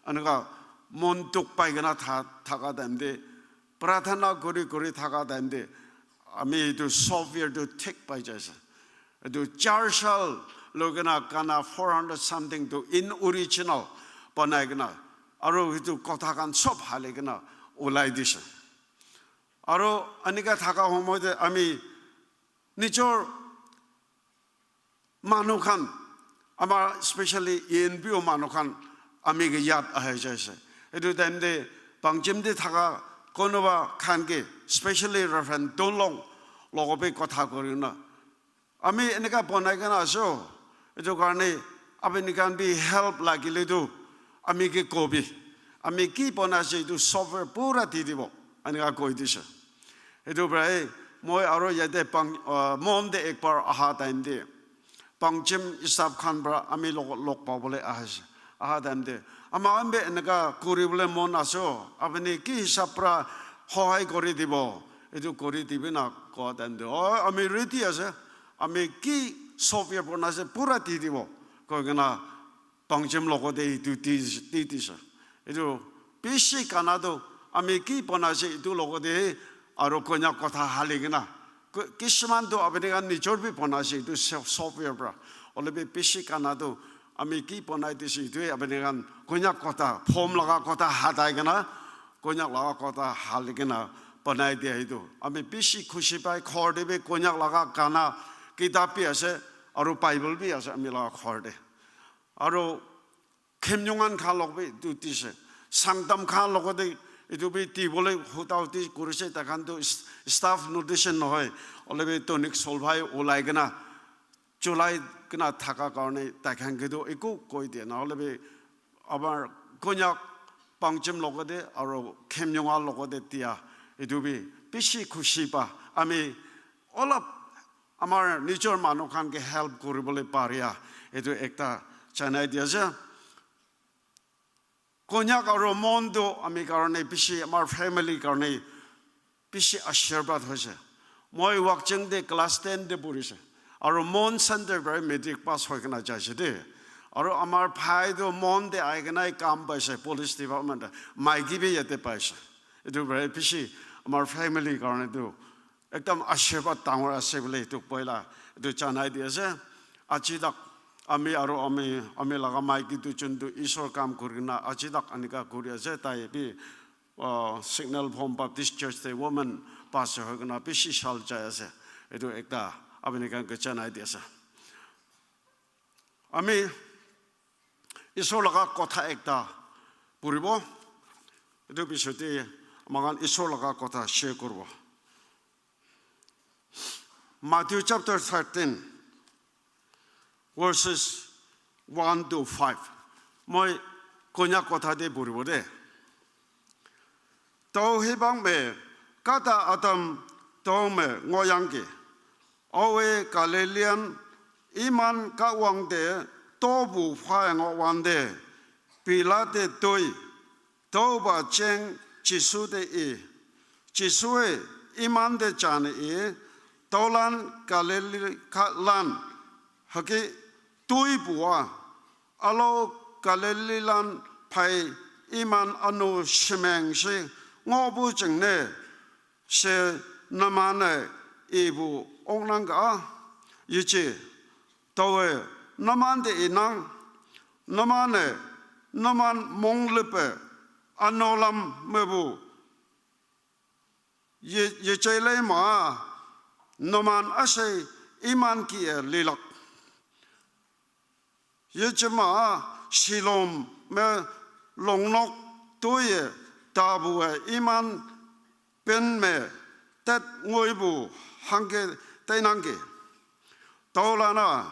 Eneka mon duk pai kena tha- thaka time te, prathana kuri kuri thaka time te, ami etu software tu thik pai jaise. Etu char sal loi kena kana four hundred something tu in original banai kena, aru etu kotha khan sob hali kena ulai dise. Aru anika thaka homoi te ami nijor manu khan, amar specially E N P O manu khan ami ke yad ahi jaise. Etu time te Pangchim te thaka konoba khan ke, specially Reverend Tonlong logo bi kotha kori na, ami eneka bonai kena ase, etu karne apni khan bi help lagile tu ami ke kobi, ami ki bonai ase etu software pura di dibo, eneka koi dise. Etu prai moi aro yate pang, uh, Mon te ekbar aha time te Pangchim staff khan para ami logot log pabole aha, aha time te, ama khan bi eneka kuribole mon ase, apni ki hisab para sohai kori dibo, etu kori dibi na koa time te, oh, ami ready ase, ami ki software bonai ase pura di dibo koi kena Pangchim logote etu di, di dise. Etu bishi kana tu ami ki bonai ase etu logote aro konyak kotha hali kena. Ko-, kisman tu apni khan nijor bi bonai ase etu sof-, software para. Hoile bi bishi kana tu ami ki bonai dise etu apni khan konyak kotha, form laga kotha hatai kena, konyak laga kotha hali kena bonai dia etu. Ami bishi khushi pai, ghor te bi konyak laga gana, kitab bi ase, aro Bible bi ase ami laga ghor te. Aro khemnyungan khan log bi etu dise. Sangtam khan logote etu bi dibole huta huti kurise, tai khan tu s-, staff notice nohoi. Hoile bi tonic sol bhai ulai kena, chulai kena thaka karne tai khan ke tu eku koi dia. Nahole bi amar konyak Pangchim logote aro khemnyunga logote dia. Etu bi bishi khushi pa. Ami olop amar nijor manu khan ke help kuribole paria, etu ekta janai di ase. Konyak aro Mon tu ami karne bishi, amar family karne bishi ashirwad hoise. Moi Wakching te class ten te purise. Aro Mon Center para matric pass hoi kena jaise de. Aro amar bhai tu Mon te ahi kena kam paise, police department te. Maiki bi yate paise. Etu para bishi amar family karne tu ekdam ashirwad dangor ase bole etu poila etu janai di ase. Aji tak ami aro ami, ami laga maiki duijon tu Isor kam kuri kena aji tak anika kuri ase. Tai bi, uh, Signal Home Baptist Church te woman pastor hoi kena bishi sal jai ase. Etu ekta apni khan ke janai di ase. Ami Isor laga kotha ekta puribo. Etu pisote ami khan Isor laga kotha share kuribo. Matthew chapter thirteen, verses one to five. Moi konyak kotha te puribo de. Tau hibang me kata atam tau me ngoyang ke. Awe Galilean iman kawang de tobu phai ngowang de. Pilate toi toba cheng Jisu te i. Jisue iman te jane i. Tolan Galili ka lan hake tui bua. Alo Galili lan phai iman anu shimeng shi ngobu jengne she namane ibu ongnang ga. Yichi tawe namande inang namane naman mong lepe anolam mebu ye, yechele ma naman ase iman ki e lilak. Yechema Shilom me longnok toye tabu e iman pen me tet ngoibu hangke teinangke. Taulana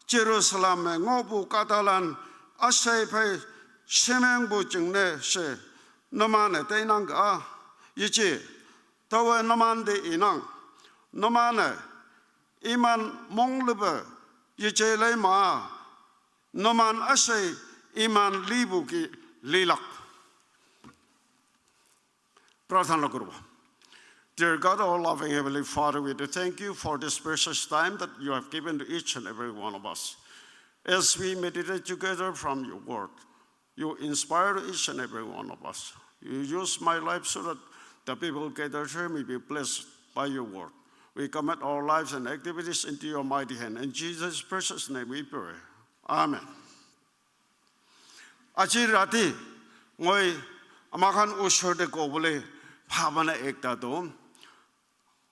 Jerusalem me ngobu katalan asai phai semeng bu jingne se namane teinangka. Yichi tawe namande inang namane iman monglebe yiche lei ma naman asai iman libu ki lilak. Prarthana kurbo. Dear God, our loving Heavenly Father, we do thank you for this precious time that you have given to each and every one of us. As we meditate together from your word, you inspire each and every one of us. You use my life so that the people gathered here may be blessed by your word. We commit our lives and activities into your mighty hand. In Jesus' precious name we pray. Amen. Aji rati moi amakhan usor te kobole bhabana ekta to,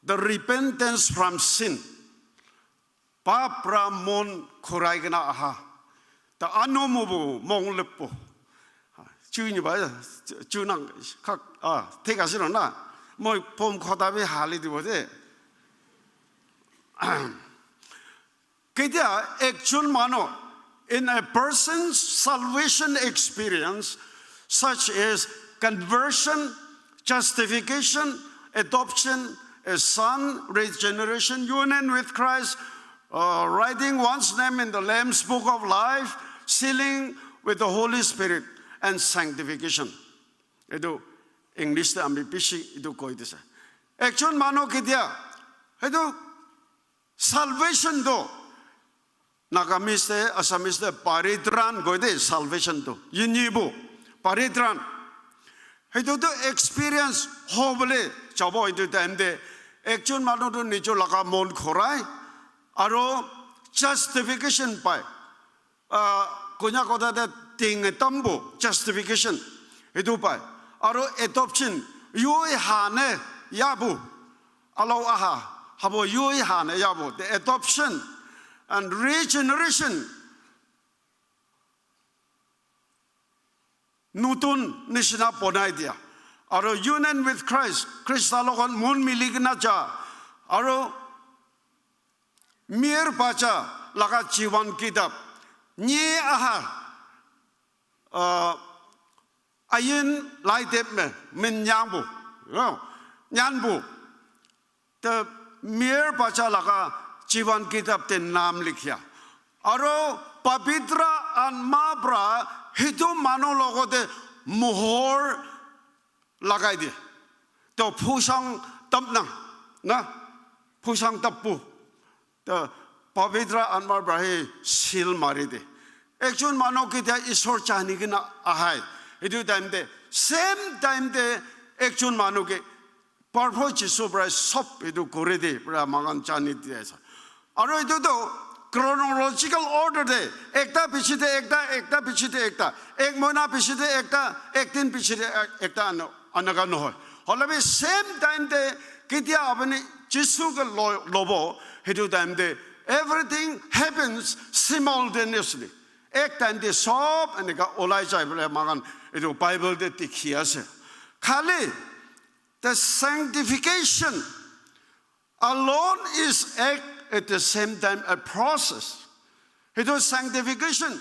the repentance from sin. Pap pra mon khorai kena aha. Ta ano mo bo mong lepo. Chu ni ba chu nang kha, ah, thik ase no na. Moi pom khota bi hali dibo de. Ketia ekjon manu, in a person's salvation experience, such as conversion, justification, adoption, a son, regeneration, union with Christ, uh, writing one's name in the Lamb's Book of Life, sealing with the Holy Spirit, and sanctification. Etu English te ami bishi etu koi dise. Ekjon manu ketia, etu salvation to Nagamese te, Assamese te paritran koi de salvation to. Yinyibu, paritran. Etu to experience ho bole jabo etu time te. Ekjon manu to nijo laga mon khorai, aro justification pai. Ah, konya kota te ting tambo justification. Etu pai. Aro adoption, yoi hane yabu. Alo aha, habo yoi hane yabo. The adoption and regeneration. Nutun nishina bonai dia. Aro union with Christ, Krista logon mon mili kena ja. Aro mir bacha laga jiwan kitab. Ni aha, uh, ayin lai dep me, min nyangbu. No, nyanbu. Te mir bacha laga jiwan kitab te naam likhia. Aro pavitra atma pra hitu manu logote mohor lagai de. To phusang tapna, na? Phusang tappu. To pavitra atma pra hi seal mari de. Ekjon manu ketia Isor chani kena ahai. Etu time te, same time te ekjon manu ke Prabhu Jisu pra sob etu kore de pra makan jani dia ase. Aro etu to chronological order de, ekta piche de ekta, ekta piche de ekta, ek mohina piche de ekta, ek din piche de ek-, ekta ano-, anaka nohoi. Hoile bi same time te ketia apuni Jisu ke lo-, lobo, hetu time te everything happens simultaneously. Ek time te sob eneka olai jai bole makan etu Bible te dikhi ase. Khali the sanctification alone is act at the same time a process. Hetu sanctification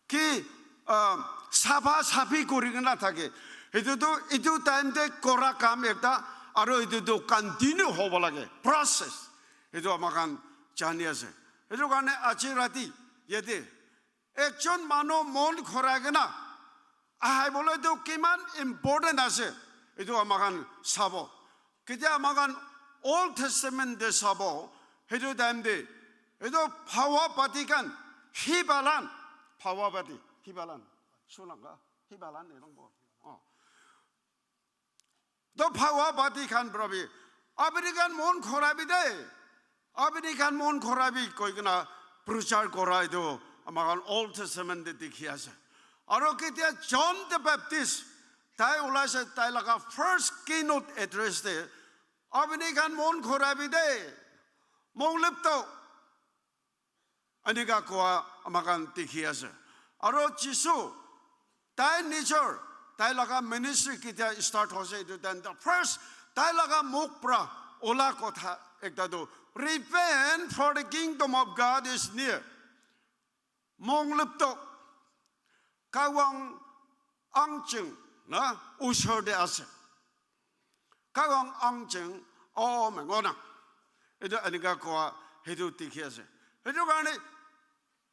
ki, ah, sapha saphi kuri kena thake. Hetu tu, itu time te kora kam ekta, aro itu tu continue hobo lage, process. Hetu ama khan jani ase. Hetu karne aji rati yate ekjon manu mon khorai kena ahai bole tu kiman important ase, itu ama khan sabo. Ketia ama khan Old Testament te sabo, hetu time te, itu phawa pati khan, hibalan, phawa pati, hibalan, sunanga, hibalan, enong bo. Oh. To phawa pati khan pra bi, apni khan mon khorabi de, apni khan mon khorabi koi kena prochar kora itu ama khan Old Testament te dikhi ase. Aro ketia John the Baptist, tai ulai se tai laga first keynote address te, apni khan mon khorabi de, mong lip to, Anika koa ama khan dikhi ase. Aro Jisu, tai nijor, tai laga ministry ketia start hoise, itu time the first, tai laga mukh pra ola kotha ekta tu, "Repent, for the kingdom of God is near." Mong lip to, kawang angching na usor de ase. Kawang angching, oh, mengona. Itu anika koa, hetu dikhi ase. Hetu karne,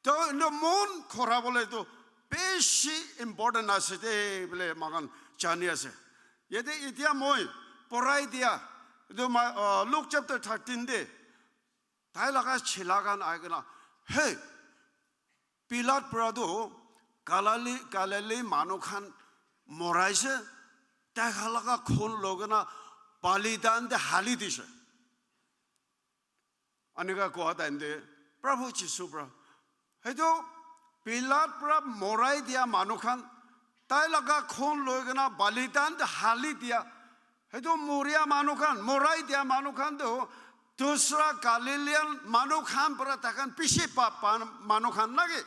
to, no mon khora bole tu beshi important ase de, bole makan jani ase. Yate itia moi, porai dia, itu ma, uh, Luke chapter thirteen de, tai laga chela khan ahi kena, "Hey, Pilat pra tu Galili, Galili manu khan moraise, tai khan laga khun loi kena balidan te hali dise." Anika koa time te, Prabhu Jisu pra, hetu Pilat pra morai dia manu khan, tai laga khun loi kena balidan te hali dia, hetu moria manu khan, morai dia manu khan tu Dusra Galilean manu khan para tai khan bishi pap pa manu khan naki?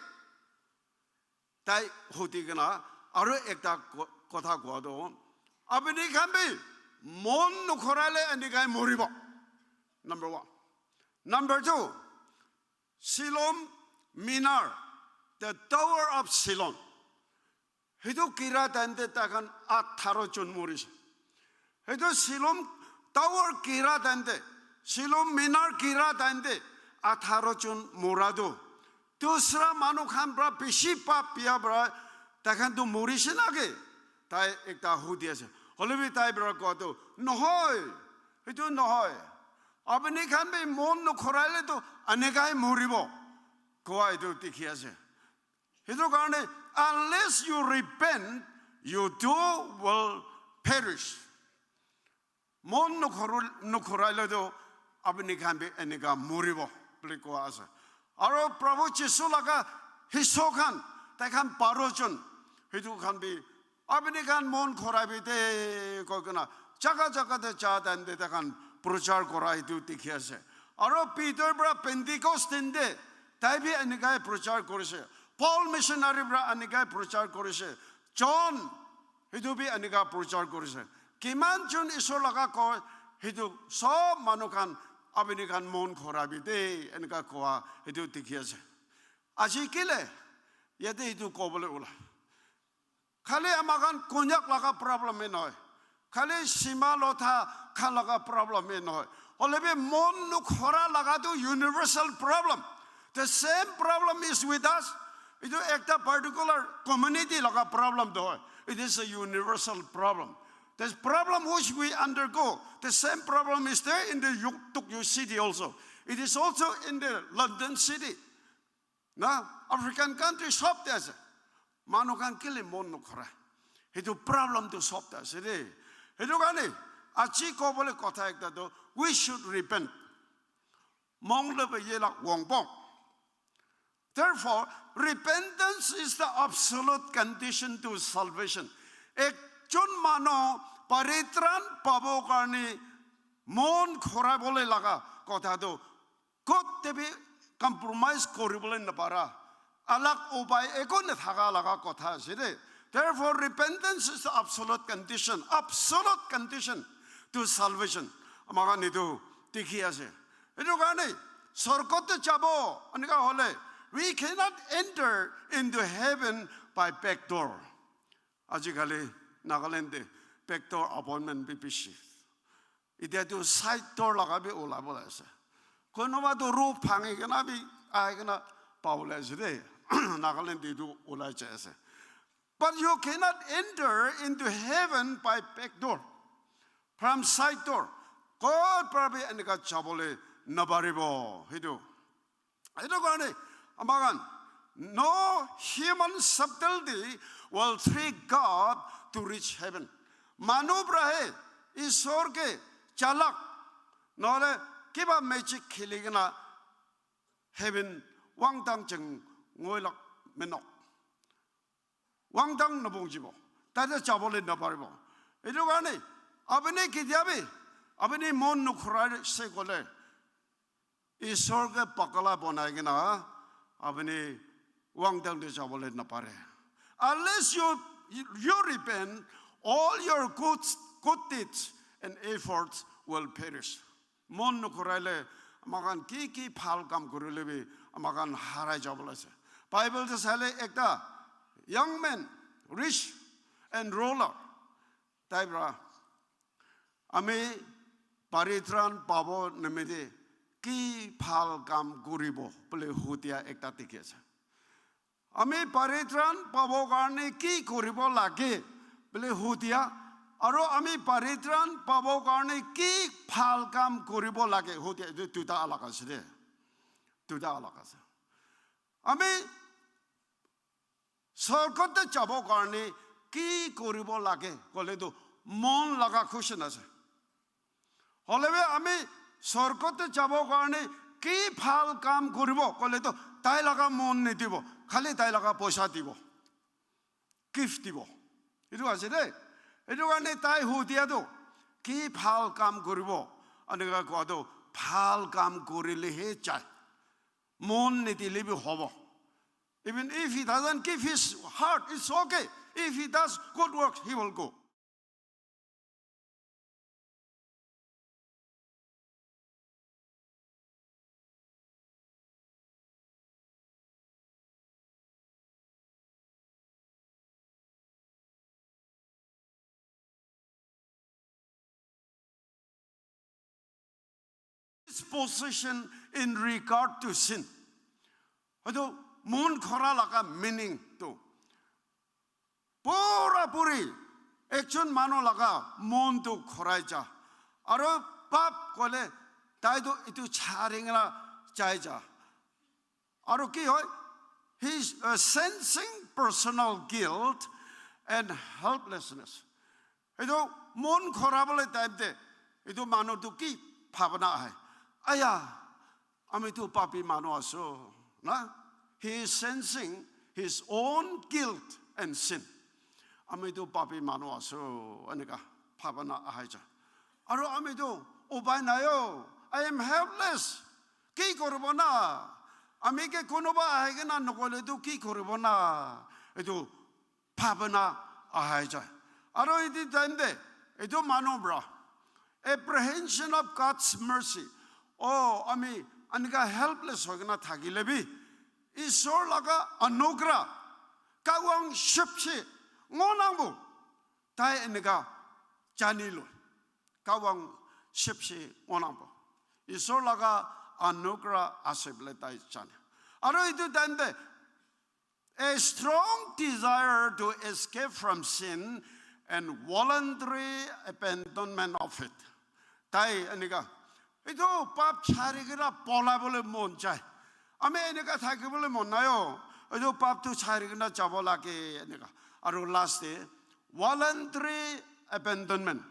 Tai hudi kena aru ekta ko-, kotha koa toh, apni khan bi mon nukhoraile enekai moribo. Number one. Number two, Siloam Minar, the Tower of Siloam. Hitu gira time te tai khan atharo jon morise. Hitu Siloam tower gira time te, Siloam Minar gira time te atharo jon mora tu dusra manu khan para bishi pap pia para tai khan tu morise naki? Tai ekta hudi ase. Hoile bi tai para koa tu, "Nohoi, hitu nohoi. Apni khan bi mon nukhoraile tu enekai moribo," koa etu dikhi ase. Hitu karne, "Unless you repent, you too will perish." Mon nukhor-, nukhoraile tu apni khan bi enekai moribo bole koa ase. Aru Prabhu Jisu laga hisab khan, tai khan baro jon, hitu khan bi, "Apni khan mon khoraibi de," koi kena jaga jaga te ja time te tai khan prochar kora hitu dikhi ase. Aru Peter para Pentecost din te tai bi enekai prochar korise. Paul missionary para enekai prochar korise. John hitu bi enekai prochar korise. Kiman jon Isor laga koi, hitu sob manu khan apni khan mon khoraibi de enekai koa hitu dikhi ase. Aji kile yate hitu kobole ulai? Khali ama khan Konyak laga problem e nohoi. Khali Sima Lotha khan laga problem e nohoi. Hoile bi mon nukhora laga tu universal problem. The same problem is with us. Itu ekta particular community laga problem toh hoy. It is a universal problem. This problem which we undergo, the same problem is there in the Yuk-, Tokyo city also. It is also in the London city. Na, African country sob te ase. Manu khan kile mon nukhora? Hitu problem tu sob te ase de. Hitu karne, aji kobole kotha ekta tu, we should repent. Mong le be ye la wong pong. Therefore, repentance is the absolute condition to salvation. Ekjon manu paritran pabo karne mon khora bole laga kotha tu kote bi compromise koribole napara, alag upai eko nathaka laga kotha ase de. Therefore, repentance is the absolute condition, absolute condition to salvation. Ama khan etu dikhi ase. Etu karne sorgot te jabo enika hole, we cannot enter into heaven by back door. Ajikali Nagaland te back door appointment bi bishi. Itya tu side door laga bi ulai bole ase. Konoba tu roof bhangi kena bi ahi kena pabole ase de. Nagaland te tu ulai jai ase. But you cannot enter into heaven by back door. From side door. Kot para bi enika jabole naparibo. Hitu. Etu karne, ama khan, no human subtlety will trick God to reach heaven. Manu para he Isor ke chalak, nohole kiba magic kheli kena heaven wangtang cheng ngoilak menok. Wangtang nabongjibo. Tate jabole naparibo. Etu karne, apuni ketia bi, apuni mon nukhurai se kole, Isor ke pakala bonai kena, apuni wangtang te jabole napare. Unless you, you repent, all your good, good deeds and efforts will perish. Mon nukhuraile, ama khan ki ki bhal kam kurile bi, ama khan harai jabole ase. Bible te saile ekta young man, rich and ruler, tai para, ami paritran pabo nimite ki bhal kam kuribo bole hudia ekta dikhi ase. Ami paritran pabo karne ki koribo lage bole hudia, aro ami paritran pabo karne ki bhal kam koribo lage hudia, etu duita alak ase de. Duita alak ase. Ami sorgot te jabo karne ki koribo lage kole tu mon laga question ase. Holebi ami sorgot te jabo karne ki bhal kam koribo kole tu tai laga mon nidibo, khali tai laga poisa dibo, gift dibo. Etu ase de. Etu karne tai hudia tu ki bhal kam koribo, enika koa tu Bhal kam korile he chai. Mon nidile bi hobo. Even if he doesn't give his heart, it's okay. If he does good works, he will go. Disposition in regard to sin. Hoito mon khora laga meaning tu pura puri ekjon manu laga mon tu khorai ja. Aro pap kole tai tu itu chari kena jai ja. Aro ki hoi? He's uh, sensing personal guilt and helplessness. Itu mon khorabole time te itu manu tu ki bhabana ahe? Aya, ami tu papi manu asu, na? He is sensing his own guilt and sin. Ami tu papi manu asu, eneka bhabana ahai ja. Aro ami tu upai nai o. I am helpless. Ki koribo na? Ami ke konoba ahi kena nokoile tu ki koribo na? Itu bhabana ahai jai. Aro etu time te, etu manu pra, apprehension of God's mercy. Oh, ami anika helpless hoi kena thakile bi, Isor laga anugra, kawang shipshi ngonangbu, tai enika jani lo. Kawang shipshi ngonangbu. Isor laga anugra ase bole tai jane. Aro etu time te, a strong desire to escape from sin and voluntary abandonment of it. Tai enika, itu pap chari kena polabole mon jai. Ami enika thakibole mon nai o. Itu pap tu chari kena jabo lage enika. Aru last te, voluntary abandonment.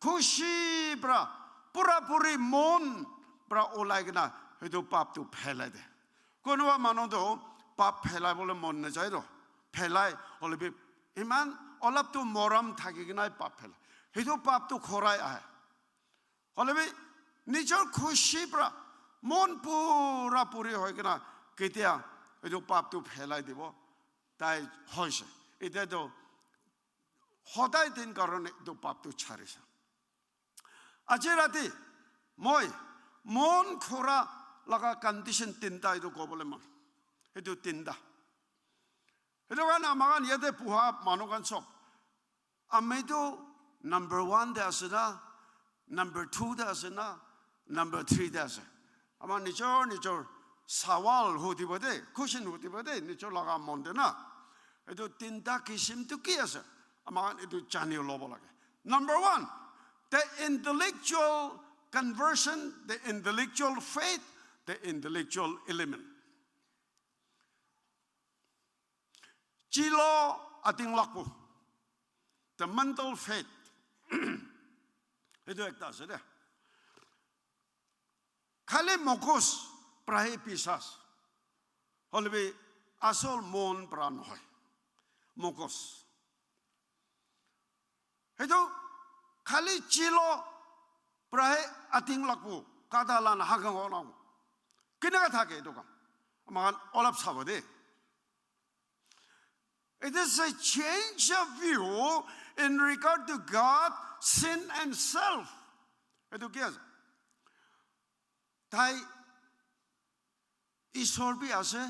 Khushi pra, pura puri mon pra ulai kena itu pap tu phelai de. Konoba manu tu pap phelai bole mon najai to. Phelai, hoile bi iman olap tu morom thaki kena pap phelai. Hitu pap tu khorai ahe. Hoile bi nijor khushi pra mon pura puri hoi kena ketia hitu pap tu phelai dibo. Tai hoise. Etia to hodai din karone etu pap tu charise. Aji rati moi mon khora laga condition tinta etu kobole mon. Etu tinta. Etu karone ama khan yate buha manu khan sob. Ami tu number one te ase na, number two te ase na, number three te ase. Ama nijor nijor sawal hudibo de, question hudibo de, nijor laga mon te na. Etu tinta kisim tu ki ase? Ama khan etu jani lobo lage. Number one, the intellectual conversion, the intellectual faith, the intellectual element. Chilo ating lakbo. The mental faith. Etu ekta ase de. Khali mokos prahi pisas. Hoile bi asol mon pra nohoi. Mokos. Etu khali chilo prahi ating lakbo. Kada lan hagang olang. Kinaka thake etu kam. Ama khan olap sabo de. It is a change of view in regard to God, sin and self. Etu ki ase? Tai Isor bi ase,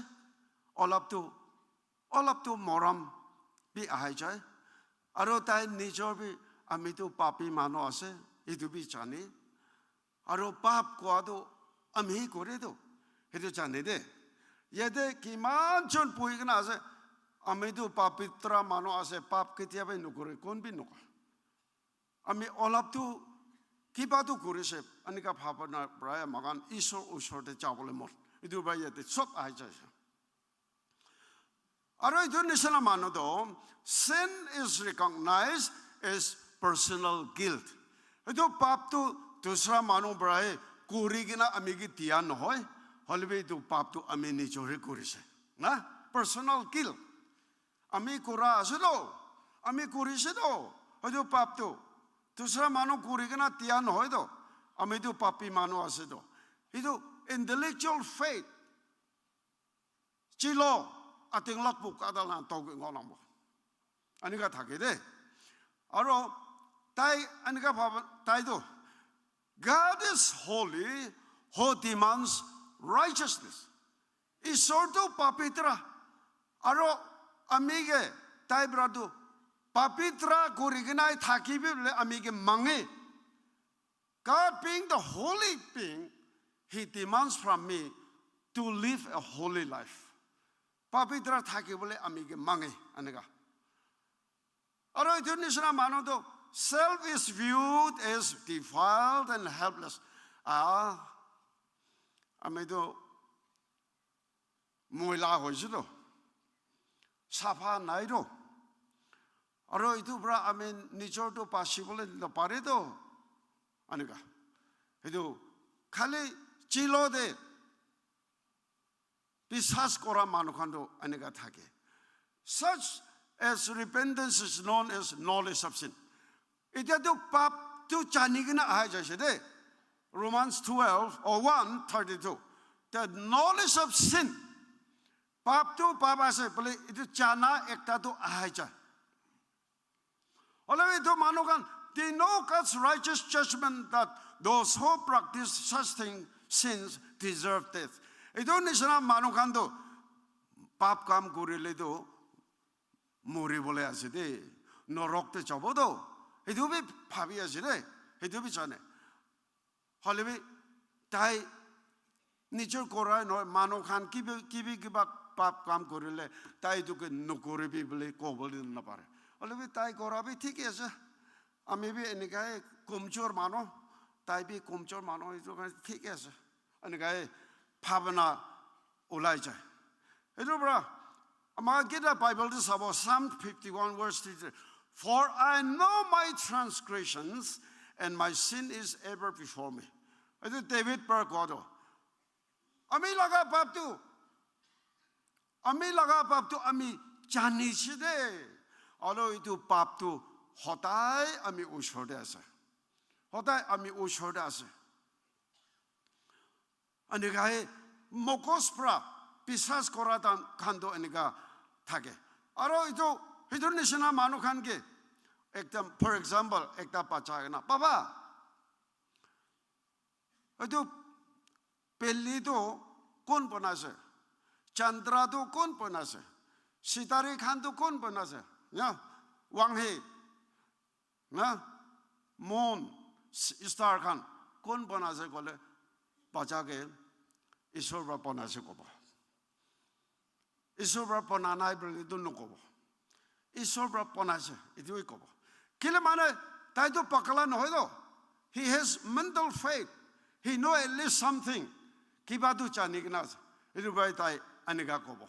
olap tu, olap tu morom bi ahai jai. Aro tai nijor bi ami tu papi manu ase, etu bi jane. Aro pap koa tu ami kore tu, etu jane de. Yate kiman jon pui kena ase, ami tu papitra manu ase, pap ketia bi nokore, kon bi nokore. Ami olap tu kiba tu korise, anika bhabana prai ama khan Isor usor te jabole mon. Etu prai yate sob ahi jaise. Aro etu nisina manu tu, sin is recognized as personal guilt. Etu pap tu dusra manu prai kuri kena ami ke dia nohoi, hoile bi etu pap tu ami nijore korise. Na? Personal guilt. Ami kura ase to, ami kurise to, hoitu pap tu dusra manu kuri kena dia nohoi to, Ami tu papi manu ase to. Itu intellectual faith. Chilo ating lak bu kada lang tau ki ngolang bu. Anika thake de. Aro tai anika bhaba tai to. God is holy, who demands righteousness. Isor tu papitra. Aro ami ke tai pra tu papitra kuri kena thaki bi le ami ke mange. God being the holy being, he demands from me to live a holy life. Papitra thaki bole ami ke mange anika. Aro itu nisna manu to self is viewed as defiled and helpless. Ah, ami to moila hoise to, sapha nai to. Aro itu pra ami nijor to pasibole napare to. Anika. Itu khali chilo de biswas kora manu khan to anika thake. Such as repentance is known as knowledge of sin. Etiya tu pap tu jani kena ahai jaise de. Romans twelve or one thirty-two. The knowledge of sin. Pap tu pap ase bole itu jana ekta tu ahai jai. Holebi itu manu khan, they know God's righteous judgment that those who practice such things, sins deserve death. Itu nisna manu khan tu pap kam kurile tu mori bole ase de, norok te jabo to. Itu bi bhabi ase de, itu bi jane. Holebi tai nijor korai nohoi, manu khan kibi kibi kiba pap kam kurile tai itu ke nokoribi bole kobole napare. Holebi tai kora bi thik ase. Ami bi enikai komjor manu, tai bi komjor manu, itu kan thik ase. Enikai bhabana ulai jai. Itu pra, ama kita Bible te sabo, Psalm fifty-one verse three. "For I know my transgressions, and my sin is ever before me." Itu David pra koa to. Ami laga pap tu, ami laga pap tu ami jani se de. Aro itu pap tu hodai ami usor te ase. Hodai ami usor te ase. Anika he mokos pra biswas kora tan khan to anika thake. Aro itu, hitu nisna manu khan ke ekdam, for example, ekta bacha kena, "Baba, itu peli to kon banase? Chandra to kon banase? Sitari khan to kon banase? Ya, wanghe, na, moon, s-, star khan kon banase?" Kole, bacha ke, "Isor pra banase," kobo. "Isor pra bana nai," bole itu nokobo. "Isor pra banase," itu hi kobo. Kile mane, tai tu pakala nohoi to. He has mental faith. He know at least something. Kiba tu jani kena ase. Itu pra tai anika kobo.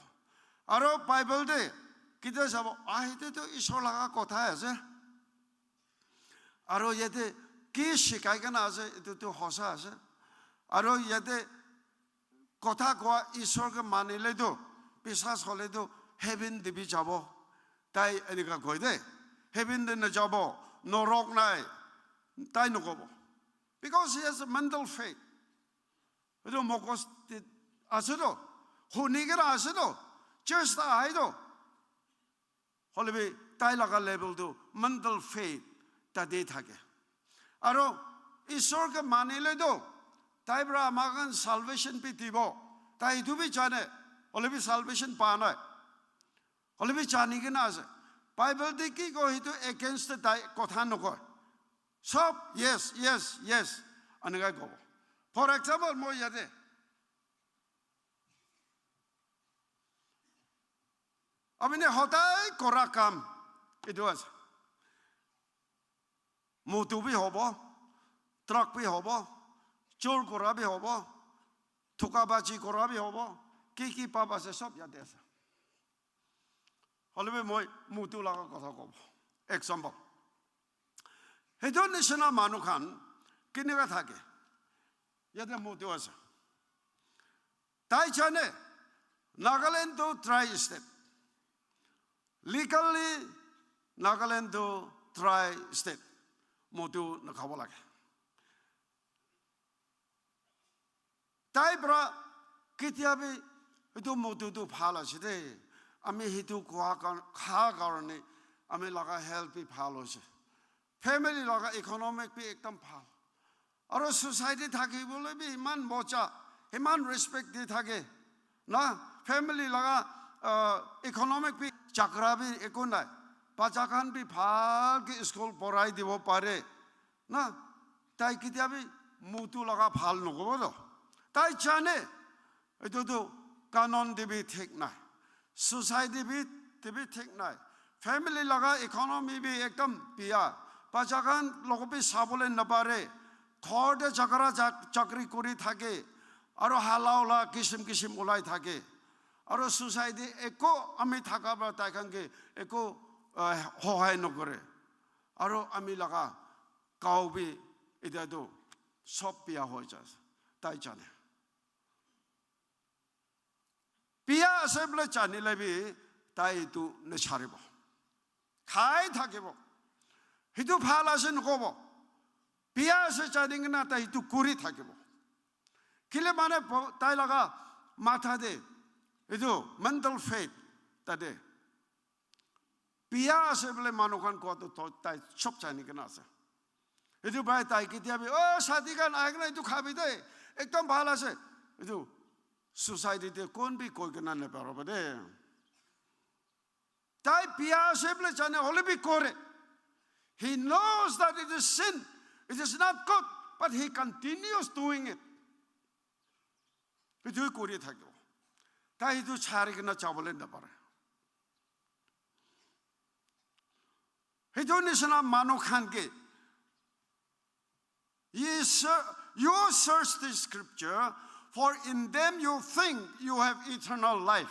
Aro Bible te, kita sabo, "Ah, itu tu Isor laga kotha ase." Aro yate ki shikai kena ase, itu tu hosa ase. Aro yate kotha koa Isor ke manile tu, biswas hole tu, heaven te bi jabo. Tai enika koi de, "Heaven te najabo, norok nai," tai nokobo. Because he has a mental faith. Itu mokos te ase to, huni kena ase to, church ta ahai to. Holebi tai laga level tu mental faith tate thake. Aro Isor ke manile to, tai pra amakhan salvation bi dibo. Tai itu bi jane, holebi salvation pa nai. Holebi jani kena ase. Bible te ki koy, hitu against te tai kotha nokoi. Sob, "Yes, yes, yes," anika kobo. For example, moi yate, apni hodai kora kam itu ase. Mutu bi hobo, truck bi hobo, chor kora bi hobo, thukabaji kora bi hobo, ki ki pap ase sob yate ase. Holebi moi mutu laga kotha kobo. Example. Hitu nisna manu khan kinika thake. Yate mutu ase. Tai jane, Nagaland tu dry state. Legally, Nagaland tu dry state. Mutu nakhabo lage. Tai para ketia bi etu motu tu bhal ase de. Ami hitu khua kar-, kha karone ami laga health bi bhal hoise. Family laga economic bi ekdam bhal. Aro society thaki bole bi iman mocha, iman respect di thake. Na, family laga, uh, economic bi chakra bi eku nai. Bacha khan bi bhal ke school porai dibo pare. Na, tai ketia bi mutu laga bhal nokobo to. Tai jane, etu tu canon te bi thik nai. Society bi te bi thik nai. Family laga economy bi ekdam biya. Bacha khan logo bi sabole napare. Ghor te chakra chak-, chakri kuri thake. Aro hala ola kisim kisim ulai thake. Aro society eko ami thaka ba tai khan ke eko, eh, hohai nokore. Aro ami laga gao bi etia tu sob biya hoi jai ase. Tai jane. Biya ase bole janile bi tai etu nacharibo. Khai thakibo. Hitu bhal ase nokobo. Biya ase jani kena tai hitu kuri thakibo. Kile mane bo-, tai laga matha te etu mental faith tate biya ase bole manu khan koa tu to-, tai sob jani kena ase. Etu bhai tai ketia bi, "Oh, sati khan ahi kena etu khabi de, ekdam bhal ase." Etu society te kon bi koi kena naparibo de. Tai biya ase bole jane hole bi kore. He knows that it is sin, it is not good, but he continues doing it. Etu kori thakibo. Tai etu chari kena jabole napare. Hitu nisina manu khan ke, ye ser-, you search the scripture, for in them you think you have eternal life.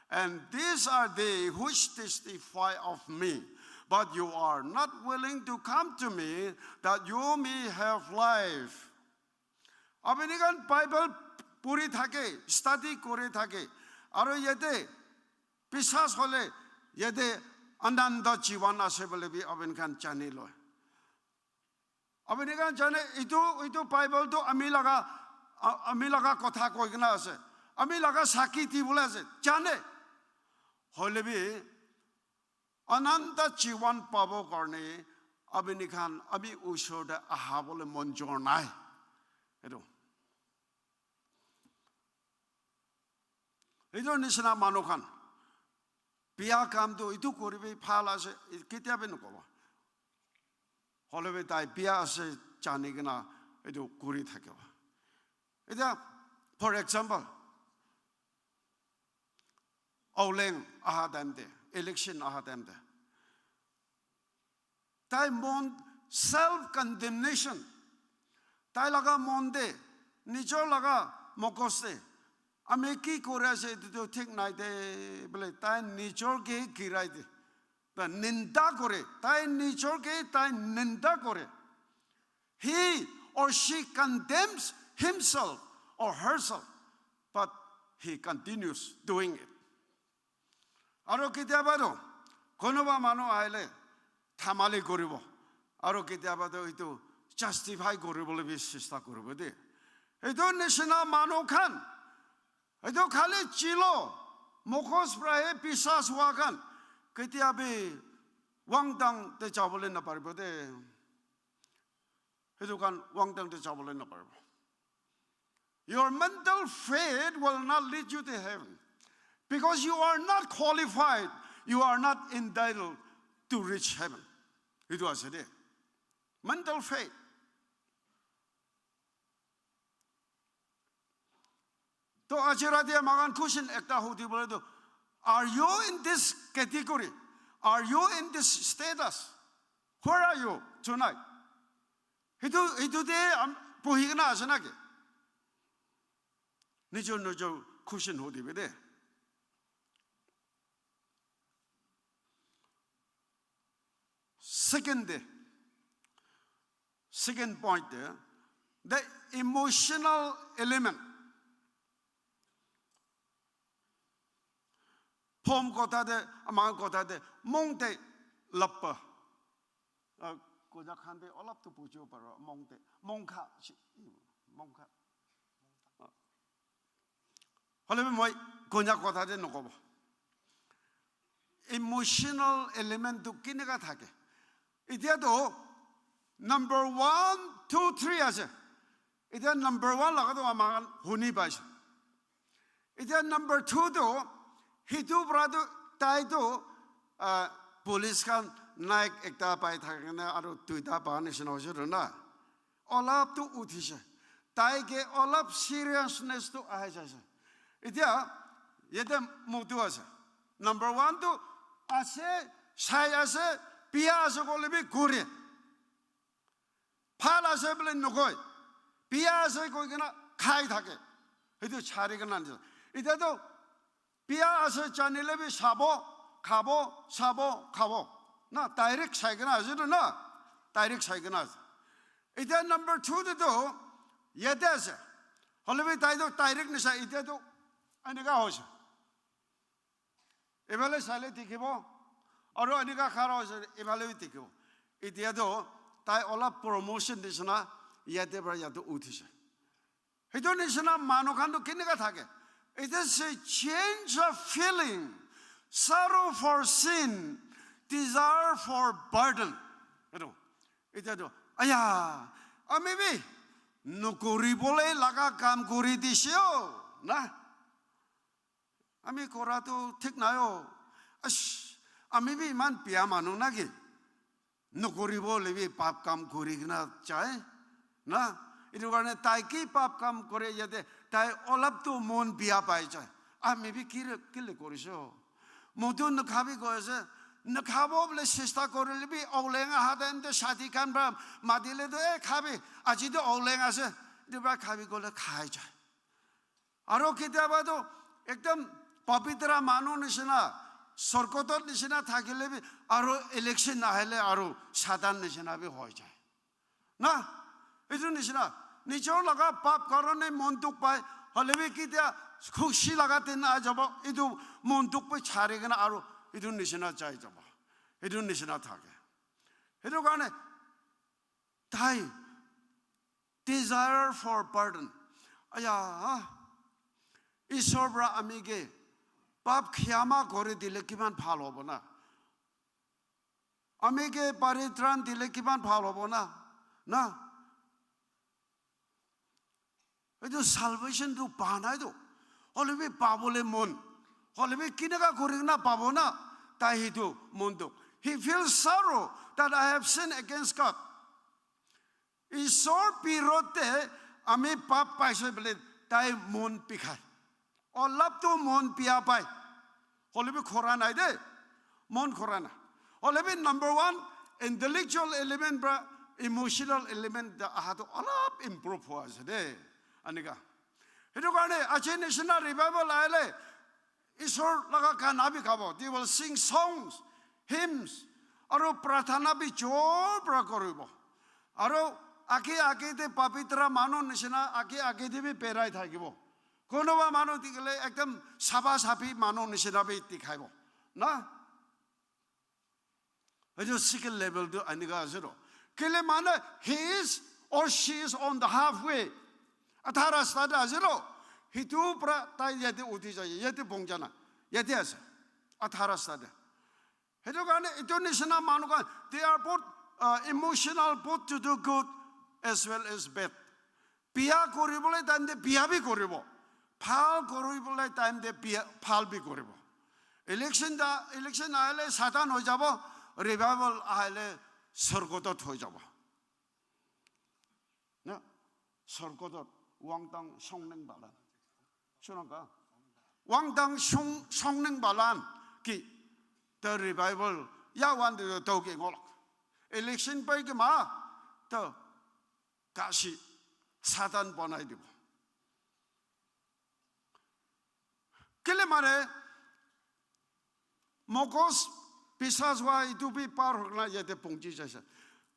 And these are they which testify of me. But you are not willing to come to me that you may have life. Apni khan Bible puri thake, study kuri thake. Aro yate biswas hole yate ananda jiwan ase bole bi apni khan jani loi. Apni khan jane itu, itu Bible tu ami laga, a-, ami laga kotha koi kena ase. Ami laga sakhi di bole ase. Jane. Hole bi ananda jiwan pabo karne apni khan ami usor te aha bole mon jor nai. Etu. Etu nisina manu khan biya kam tu etu koribi bhal ase, ketia bi nokobo. Hole bi tai biya ase jani kena etu kori thakibo. Etia, for example, Auleng aha time te, election aha time te, tai mon self condemnation, tai laga mon te, nijor laga mokos te, ami ki kori ase etu tu thik nai de bole tai nijor ke girai de, ta ninda kore, tai nijor ke tai ninda kore. He or she condemns himself or herself, but he continues doing it. Aro ketiaba to konoba manu ahile thamali koribo, aro ketiaba to itu justify koribole bi chesta koribo de. Itu nisina manu khan, itu khali chilo, mokos pra he biswas hua khan, ketiabi wangtang te jabole naparibo de. Itu khan wangtang te jabole naparibo. Your mental faith will not lead you to heaven because you are not qualified, you are not entitled to reach heaven. Itu ase de. Mental faith. To aji rati amakhan question ekta hudi bole to, are you in this category? Are you in this status? Where are you tonight? Hitu, hitu te am, puhi kena ase naki? Nijor, nijor question hudi be de. Second day, second point there, the emotional element. Phom kotha te, amang kotha te, mong te lappa. Ah, koja khan te olap tu pujo paro, mong te, mong kha, chi-, mong kha. Ah, Hoilebi moi konya kotha te nokobo. Emotional element tu kineka thake? Etiya to number one, two, three ase. Etiya number one laga to ama khan huni paise. Etiya number two to, hitu pra to, tai to, ah, police khan naik ekta pai thakina aru duita pa nishina hoise to na. Olap tu uthise. Tai ke olap seriousness tu ahi jaise. Etiya yate motu ase. Number one tu ase, sai ase, biya ase koilebi kore. Bhal ase bole nokoi. Biya ase koi kena khai thake. Hitu chari kena nise. Etiya to biya ase janile bi sabo, khabo, sabo, khabo. Na, direct sai kena ase to na. Direct sai kena ase. Etiya number two te to yate ase. Hoilebi tai to direct nisai, etiya to eneka hoise. Ephale saile dikhibo. Aru eneka khara hoise, ephale bi dikhibo. Etiya to tai olap promotion nishina yate pra yate uthise. Hitu nishina manu khan tu kineka thake? It is a change of feeling, sorrow for sin, desire for burden. Etu, etiya tu, aya, ami bi nokori bole laga kam kori dise o, na? Ami kora tu thik nai o. Ash, ami bi iman biya manu naki? Nokoribo hoile bi pap kam kori kena jai na. Etu karne tai ki pap kam kore yate, tai olap tu mon biya pai jai. Ami bi ki re, kile korise o? Motu nakhabi koi ase, nakhabo bole chesta korile bi oleng aha time te sati khan pra matile to, "Eh, khabi, aji to oleng ase," etu pra khabi koile khai jai. Aro ketiaba to ekdam pabitra manu nishina, sorgotot nishina thakile bi, aro election ahile aro Satan nishina bi hoi jai. Na, etu nishina, nijor laga pap karone mon dukh pai, hoile bi ketia khushi laga din ahi jabo, etu mon dukh bi chari kena aro etu nishina jai jabo. Etu nishina thake. Etu karne tai desire for pardon. Aya, Isor pra ami ke pap khiyama kori dile kiman bhal hobo na? Ami ke paritran dile kiman bhal hobo na? Na? Etu salvation tu pa nai tu. Hoile bi pabole mon. Hoile bi kineka kori kena pabo na? Tai hitu mon tu. He feels sorrow that I have sinned against God. Isor birod te ami pap paise bole tai mon bikhai. Olap tu mon biya pai. Hoile bi khora nai de. Mon khora na. Hoile bi number one, intellectual element pra emotional element ta aha tu olap improve hua ase de. Anika. Etu karne aji nishina revival ahile Isor laga gana bi gabo. They will sing songs, hymns, aru prarthana bi jor pra koribo. Aru age age te pabitra manu nishina age age te bi berai thakibo. Konoba manu dikhle ekdam saba sabi manu nishina bi dikhaibo. Na? Etu second level tu anika ase to. Kile mane he is or she is on the halfway. Adha rasta te ase to. Hitu pra tai yate uthi jai, yate pongja na. Yate ase. Adha rasta te. Hetu karne etu nishina manu khan, they are both uh, emotional, both to do good as well as bad. Biya koribole time te biya bi koribo. Bhal koribole time te biya, bhal bi koribo. Election da, election ahile Satan hoi jabo, revival ahile sorgotot hoi jabo. Na, sorgotot wangtang songneng balan. Sunangka? Wangtang song, songneng balan ki the revival ya wan de to ke ngolak. Election pai ke ma to kasi Satan banai dibo. Kile mane mogos biswas hua itu bi par hokna yate pongji jaise.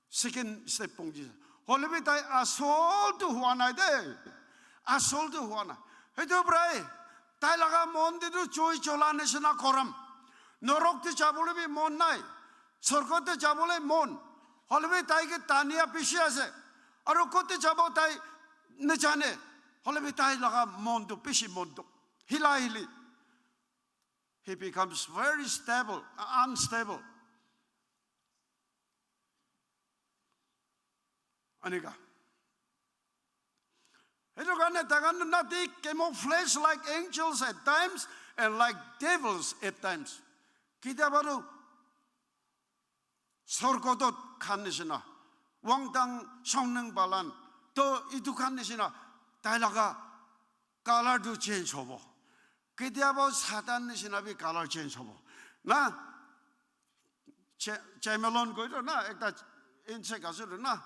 Second step pongji jaise. Hoile bi tai asol tu hua nai de. Asol tu hua nai. Hetu prai tai laga mon te tu choi chola nishina koram. Norok te jabole bi mon nai. Sorgo te jabole mon. Hoile bi tai ke tania bishi ase. Aru kote jabo tai najane. Hoile bi tai laga mon tu bishi mon tu. Hila hili. He becomes very stable, unstable. Anika. Etu karne takan na they camouflage like angels at times and like devils at times. Kitiaba tu sorgotot khan nishina, wangtang shongneng balan, to itu khan nishina, tai laga color tu change hobo. Kitiaba Satan nishina bi color change hobo. Na, che-, chameleon koi to na, ekta insect ase to na,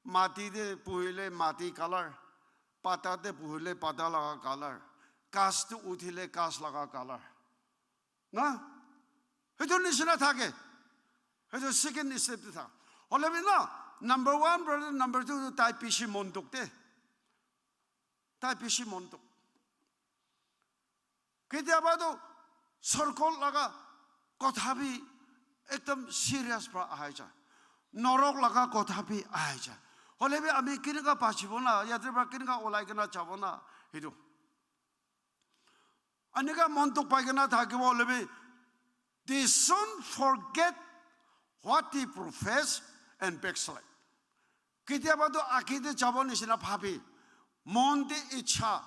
mati te puhile mati color, pata te puhile pata laga color, ghas tu uthile ghas laga color. Na? Hitu nishina thake. Hitu second step te thak. Hoile bi na, number one, brother, number two, tai bishi mon duk de. Tai bishi mon duk. Kitiaba tu sorkol laga kotha bi ekdam serious pra ahai ja. Norok laga kotha bi ahai ja. Hoile bi ami kineka bachibo na, yate pra kineka olai kena jabo na, hitu. Anika mon duk pai kena thakibo hoile bi, they soon forget what he profess and backslide. Kitiaba tu agi te jabo nishina bhabi, mon te ichha,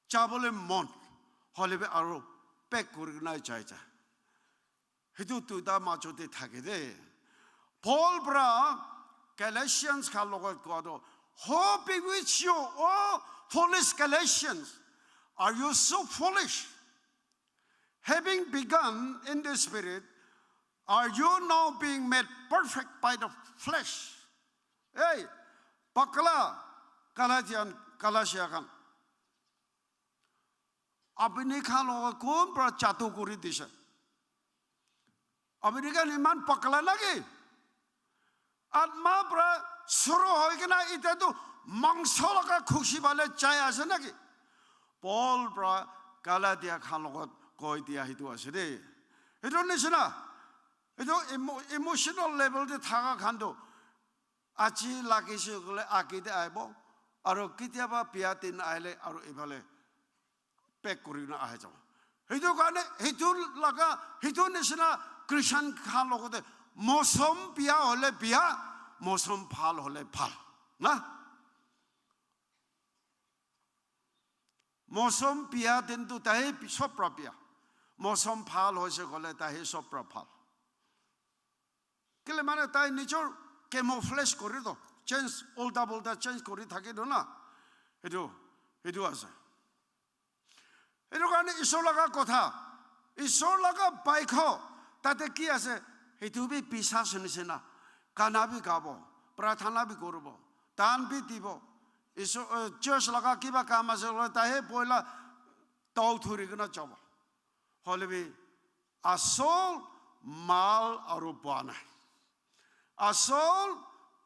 jabole mon, hoile bi aru back kuri kena jai ja. Hitu duita majo te thake de. Paul pra Galatians khan logot koa to, "Who bewitched you, O foolish Galatians? Are you so foolish? Having begun in the spirit, are you now being made perfect by the flesh?" Hey, pakla Galatian, Galatia khan. Apni khan logot kon pra jadu kuri dise? Apni khan iman pakla naki? Atma pra suru hoi kena ite tu mangso laga khushi bale jai ase naki? Paul pra Galatia khan logot koi dia hitu ase de. Hitu nishina, hitu emo-, emotional level te thaka khan tu aji lagise koile agi te aibo, aru kitiaba bia din aile aru ifale back kuri na ahi jabo. Hitu karne, hitu laga, hitu nishina Christian khan logote mosom bia hole bia, mosom bhal hole bhal. Na? Mosom bia din tu tai sob pra bia. Mosom bhal hoise koile tai sob pra bhal. Kile mane tai nijor camouflage kori to, change, ulta pulta change kori thake to na. Etu, etu ase. Etu karne Isor laga kotha, Isor laga baikho, tate ki ase? Etu bi bisas nisina. Gana bi gabo, prarthana bi koribo, dan bi dibo. Isor, eh, church laga kiba kam ase koile tai he poila tau thuri kena jabo. Hoile bi asol mal aru pua nai. Asol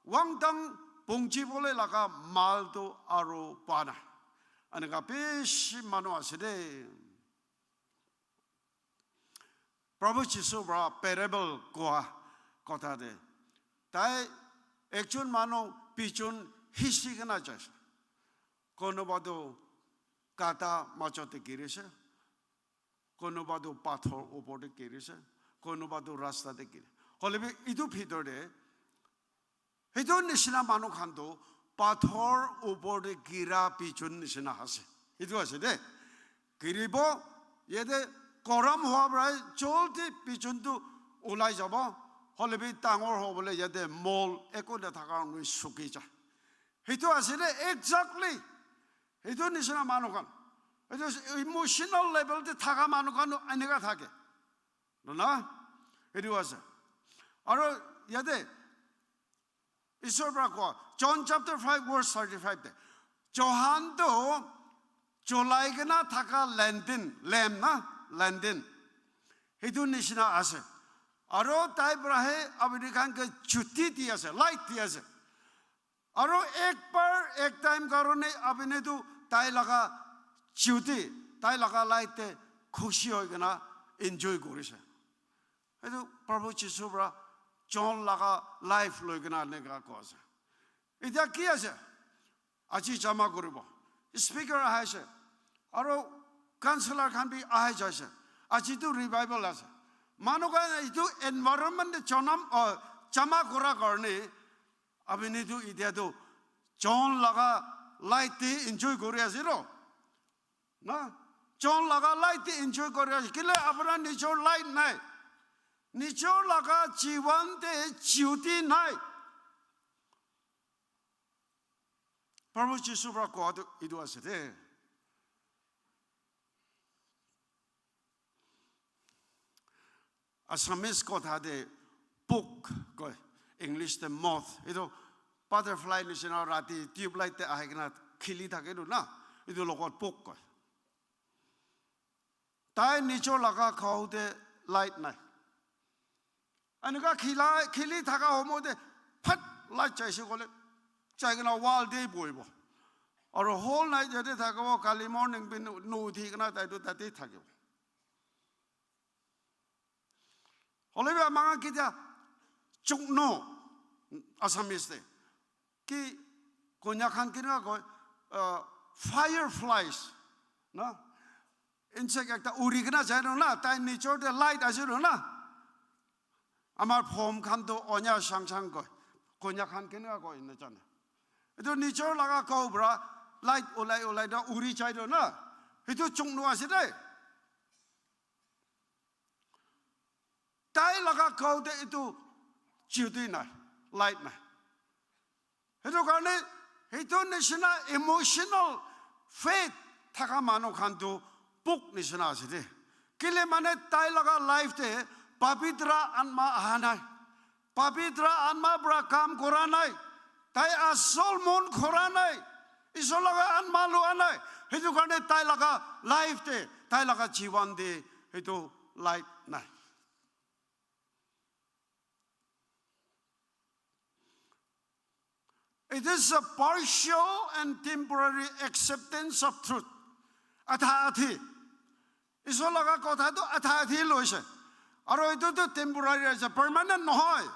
wangtang pungji bole laga mal tu aru pua nai. Anika bishi manu ase de. Prabhu Jisu pra parable koa kotha de, tai ekjon manu bijon hisi kena jaise. Konoba tu gata majo te girise, konoba tu pathor upor te girise, konoba tu rasta te giri. Hoile bi etu bhitor te, etu nishina manu khan tu pathor upor te gira bijon nishina ase. Etu ase de. Giribo, yate gorom hoa para joldi bijon tu ulai jabo. Hoile bi dangor hobole yate mol eko nathaka nui suki jai. Etu ase de exactly. Etu nishina manu khan, etu emotional level te thaka manu khan tu eneka thake. No na? Etu ase. Aru yate Isor pra koa, John chapter five verse thirty-five te, Johan tu cholai kena thaka lantern, lamp na, lantern. Hitu nishina ase. Aru tai pra he apni khan ke jyoti di ase, light di ase. Aru ek bar, ek time karone apni tu tai laga jyoti, tai laga light te khushi hoi kena enjoy korise. Etu Prabhu Jisu pra John laga life loi kena eneka koa ase. Etiya ki ase? Aji jama koribo. Speaker ahi ase. Aru Counselor khan bi ahai jaise. Aji tu revival ase. Manu khan itu environment te jonam, uh, jama kora karne, apni tu itia tu John laga light te enjoy kori ase ro. Na? John laga light te enjoy kori ase. Kile apna nijor light nai. Nijor laga jiwan te jyoti nai. Prabhu Jisu pra kowa tu itu ase de. Assamese kotha te pok koi, English te moth. Itu butterfly nishina rati tube light te ahi kena khili thake tu na. Itu logot pok koi. Tai nijor laga ghao te light nai. Anika khila, khili thaka homo te phat light jaise kole, jai kena wall te bohibo. Aru whole night yate thakibo, kali morning bi nu, nu uthi kena tai tu tate thakibo. Hoile bi ama khan ketia chukno Assamese te ki konya khan kina koi, uh, fireflies, na? Insect ekta uri kena jai no na, tai nijor te light ase no na. Amar phom khan to onya sang sang koi, konya khan kena koi na jane. Itu nijor laga ghao pra light ulai ulai na uri jai no na. Itu chukno ase de. Tai laga ghao te itu jyoti nai, light nai. Hetu karne, hetu nishina emotional faith thaka manu khan tu pok nishina ase de. Kile mane tai laga life te pavitra atma aha nai. Pavitra atma pra kam kora nai. Tai asol mon khora nai. Isor laga atma lua nai. Hetu karne tai laga life te, tai laga jiwan te hetu light nai. It is a partial and temporary acceptance of truth. Adha adhi. Isor laga kotha tu adha adhi loise. Aru etu tu temporary ase, permanent nohoi.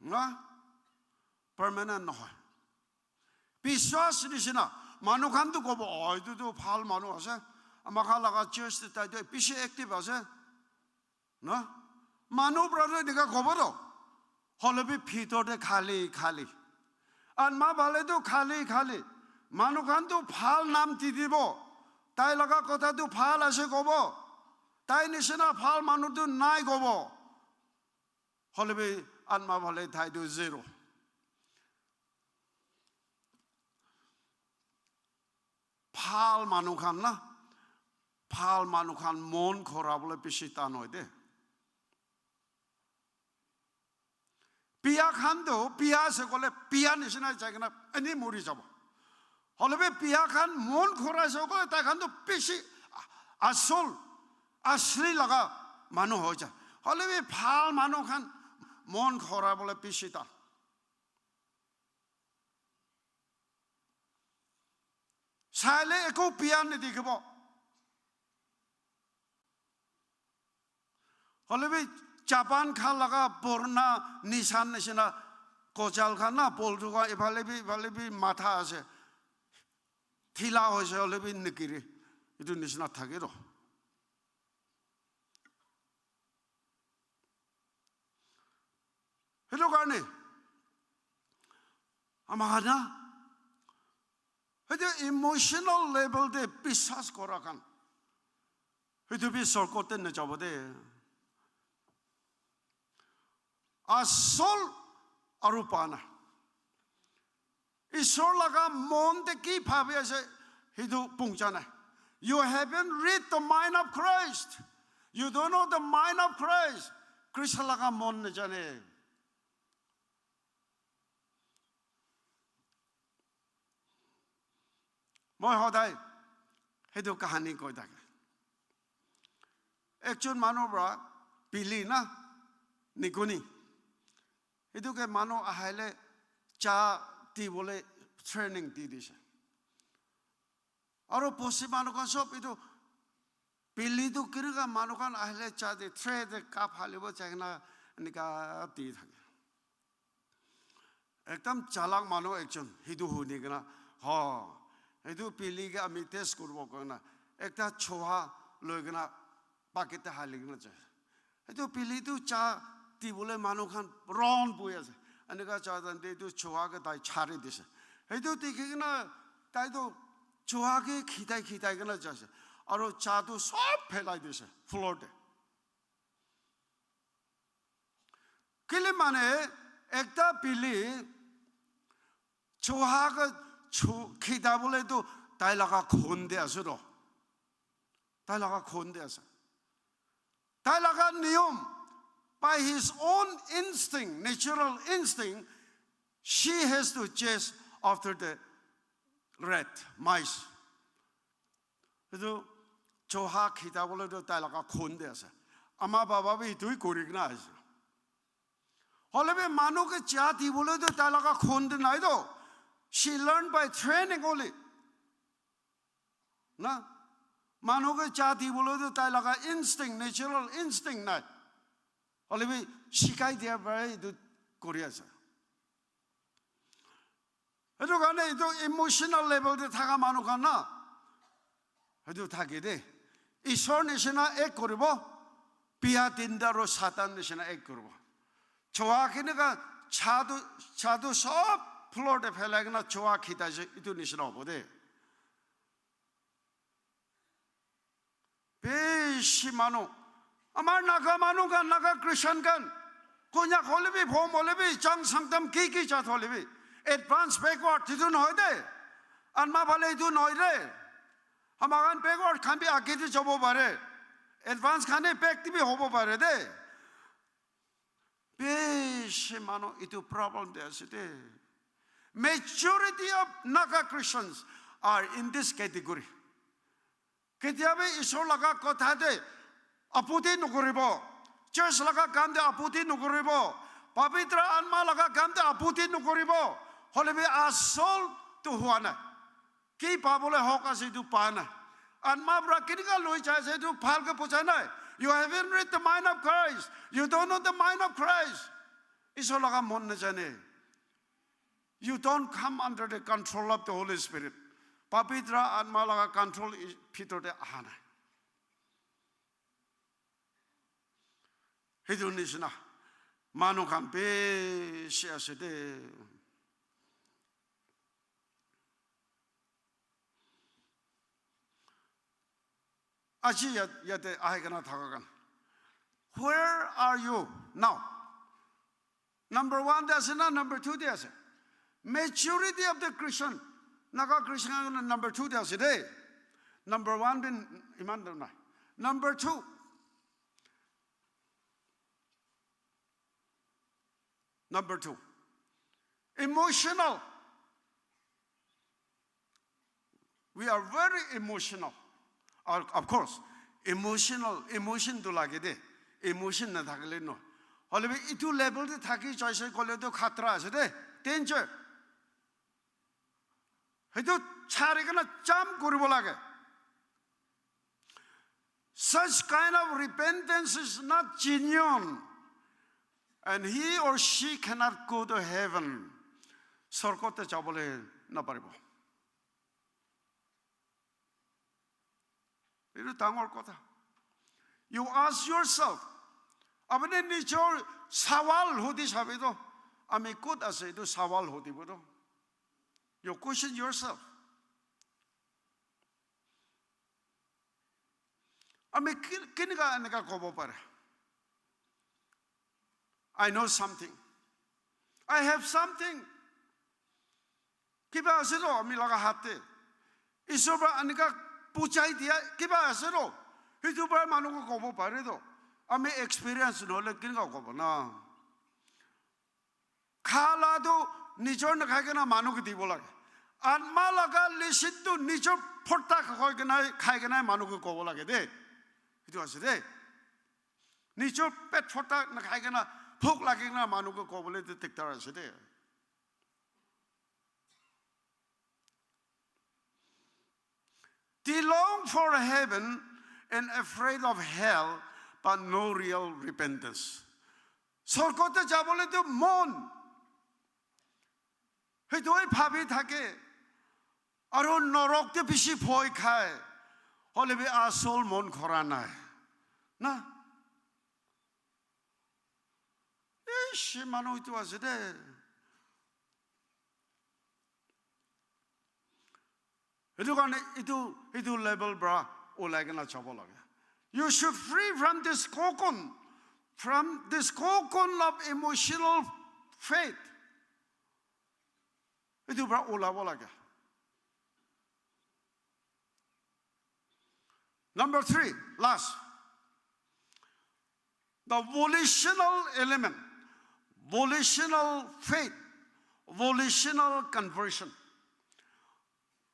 Na? Permanent nohoi. Biswas nishina. Manu khan tu kobo, "Oh, etu tu bhal manu ase. Ama khan laga church te tai tu bishi active ase." Na? Manu pra tu enika kobo to. Hoile bi bhitor te khali, khali. Atma phale tu khali, khali. Manu khan tu bhal nam di dibo. Tai laga kotha tu bhal ase kobo. Tai nishina bhal manu tu nai kobo. Hoile bi atma phale tai tu zero. Bhal manu khan na, bhal manu khan mon khora bole bishi tan hoi de. Biya khan tu, biya ase kole biya nishina jai kena eni mori jabo. Hoile bi biya khan mon khora ase kole tai khan tu bishi asol, asli laga manu hoi jai. Hoile bi bhal manu khan mon khora bole bishi tan. Saile eko biya nidikhibo. Hoile bi Japan khan laga purana Nissan nishina kojal khan na, poltu khan ephale bi, ephale bi matha ase. Thila hoise hoile bi nikiri. Etu nishina thake to. Hetu karne ama khan na, hetu emotional level te biswas kora khan, hetu bi sorgot te najabo de. Asol aru pa na. Isor laga mon te ki bhabi ase, hetu pungcha nai. You haven't read the mind of Christ. You don't know the mind of Christ. Krishna laga mon najane. Moi hodai hetu kahani koi thake. Ekjon manu pra pili na nikuni. Etu ke manu ahaile cha di bole training di dise. Aru bosti manu khan sob etu pili tu kinika manu khan ahile cha de tray de cup halibo chai kena enika di thake. Ekdam chalak manu ekjon, hitu huni kena, "Ho, Etu bili ke ami test kuribo karna ekta choha loi kena bucket te hali kena jai. Etu bili tu cha dibole manu khan ron boi ase. Enika cha dan te etu choha ke tai chari dise. Etu dikhi kena tai tu choha ke khitai khitai kena jai ase. Aru cha tu sob phelai dise floor te. Kile mane ekta bili choha ke chu khita bole tu tai laga khun de ase to. Tai laga khun de ase. Tai laga niyom, by his own instinct, natural instinct, she has to chase after the rat, mice. Etu choha khita bole tu tai laga khun de ase. Ama baba bi etu hi kuri kena ase. Hoile bi manu ke cha dibole tu tai laga khun de nai to. She learned by training only. Na? Manu ke cha dibole tu tai laga instinct, natural instinct nai. Hoile bi shikai dia para etu kuri ase. Etu karne etu emotional level te thaka manu khan na, etu thake de. Isor nishina ek kuribo, bia tinta ro Satan nishina ek kuribo. Choa kene ka cha tu, cha tu sob floor te phelai kena choa khita je, etu nishina hobo de. Bishi manu. Amar Naga manu khan, Naga Christian khan. Konyak hole bi, Phom hole bi, Chang Sangtam ki ki jat hole bi. Advance backward, etu nohoi de. Anma phale etu nohoi de. Amar khan backward khan bi age te jabo pare. Advance khan e back te bi hobo pare de. Bishi manu etu problem te ase de. Majority of Naga Christians are in this category. Ketia bi Isor laga kotha te aputi nokoribo. Church laga kam te aputi nokoribo. Pavitra Atma laga kam te aputi nokoribo. Hole bi asol tu hua nai. Ki pabole hok ase etu pa nai. Atma para kenika loi jai ase etu bhal ke bujha nai. You haven't read the mind of Christ. You don't know the mind of Christ. Isor laga mon najane. You don't come under the control of the Holy Spirit. Pavitra Atma laga control i-, bhitor te aha nai. Hitu nishina manu khan bishi ase de. Aji yat-, yate ahi kena thaka khan. Where are you now? Number one te ase na, number two te ase? Majority of the Christian, Naga Christian khan number two te ase de. Number one te iman de nai. Number two. Number two. Emotional. We are very emotional. Or, of course, emotional, emotion tu lage de. Emotion na thakile no. Hole bi itu level te thaki chaise kole to khatra ase de. Danger. Hitu chari kena jump kuribo lage. Such kind of repentance is not genuine, and he or she cannot go to heaven. Sorgot te jabole naparibo. Etu dangor kotha. You ask yourself, apuni nijor sawal hudi sabi to, ami kot ase etu sawal hudibo to. You question yourself. Ami ki-, kenika eneka kobo pare? I know something. I have something. Kiba ase to ami laga hat te. Isor para anika puchai dia kiba ase to. Hitu para manu ko kobo pare to. Ami experience nohole kenika kobo na. Khala tu nijor nakhai kena manu ke dibo lage. Atma laga lisin tu nijor phorta khai kena, khai kena manu ke kobo lage de. Etu ase de. Nijor pet phorta nakhai kena, bhuk lagi kena manu ke kobole tu diktar ase de. They long for heaven and afraid of hell, but no real repentance. Sorgot te jabole tu mon. Hitu hi bhabi thake. Aro norok te bishi bhoi khai. Hoile bi asol mon khora nai. Na? Eish, manu itu ase de. Itu karne itu, itu level pra ulai kena jabo lage. You should free from this cocoon, from this cocoon of emotional faith. Itu pra ulabo lage. Number three, last. The volitional element, volitional faith, volitional conversion.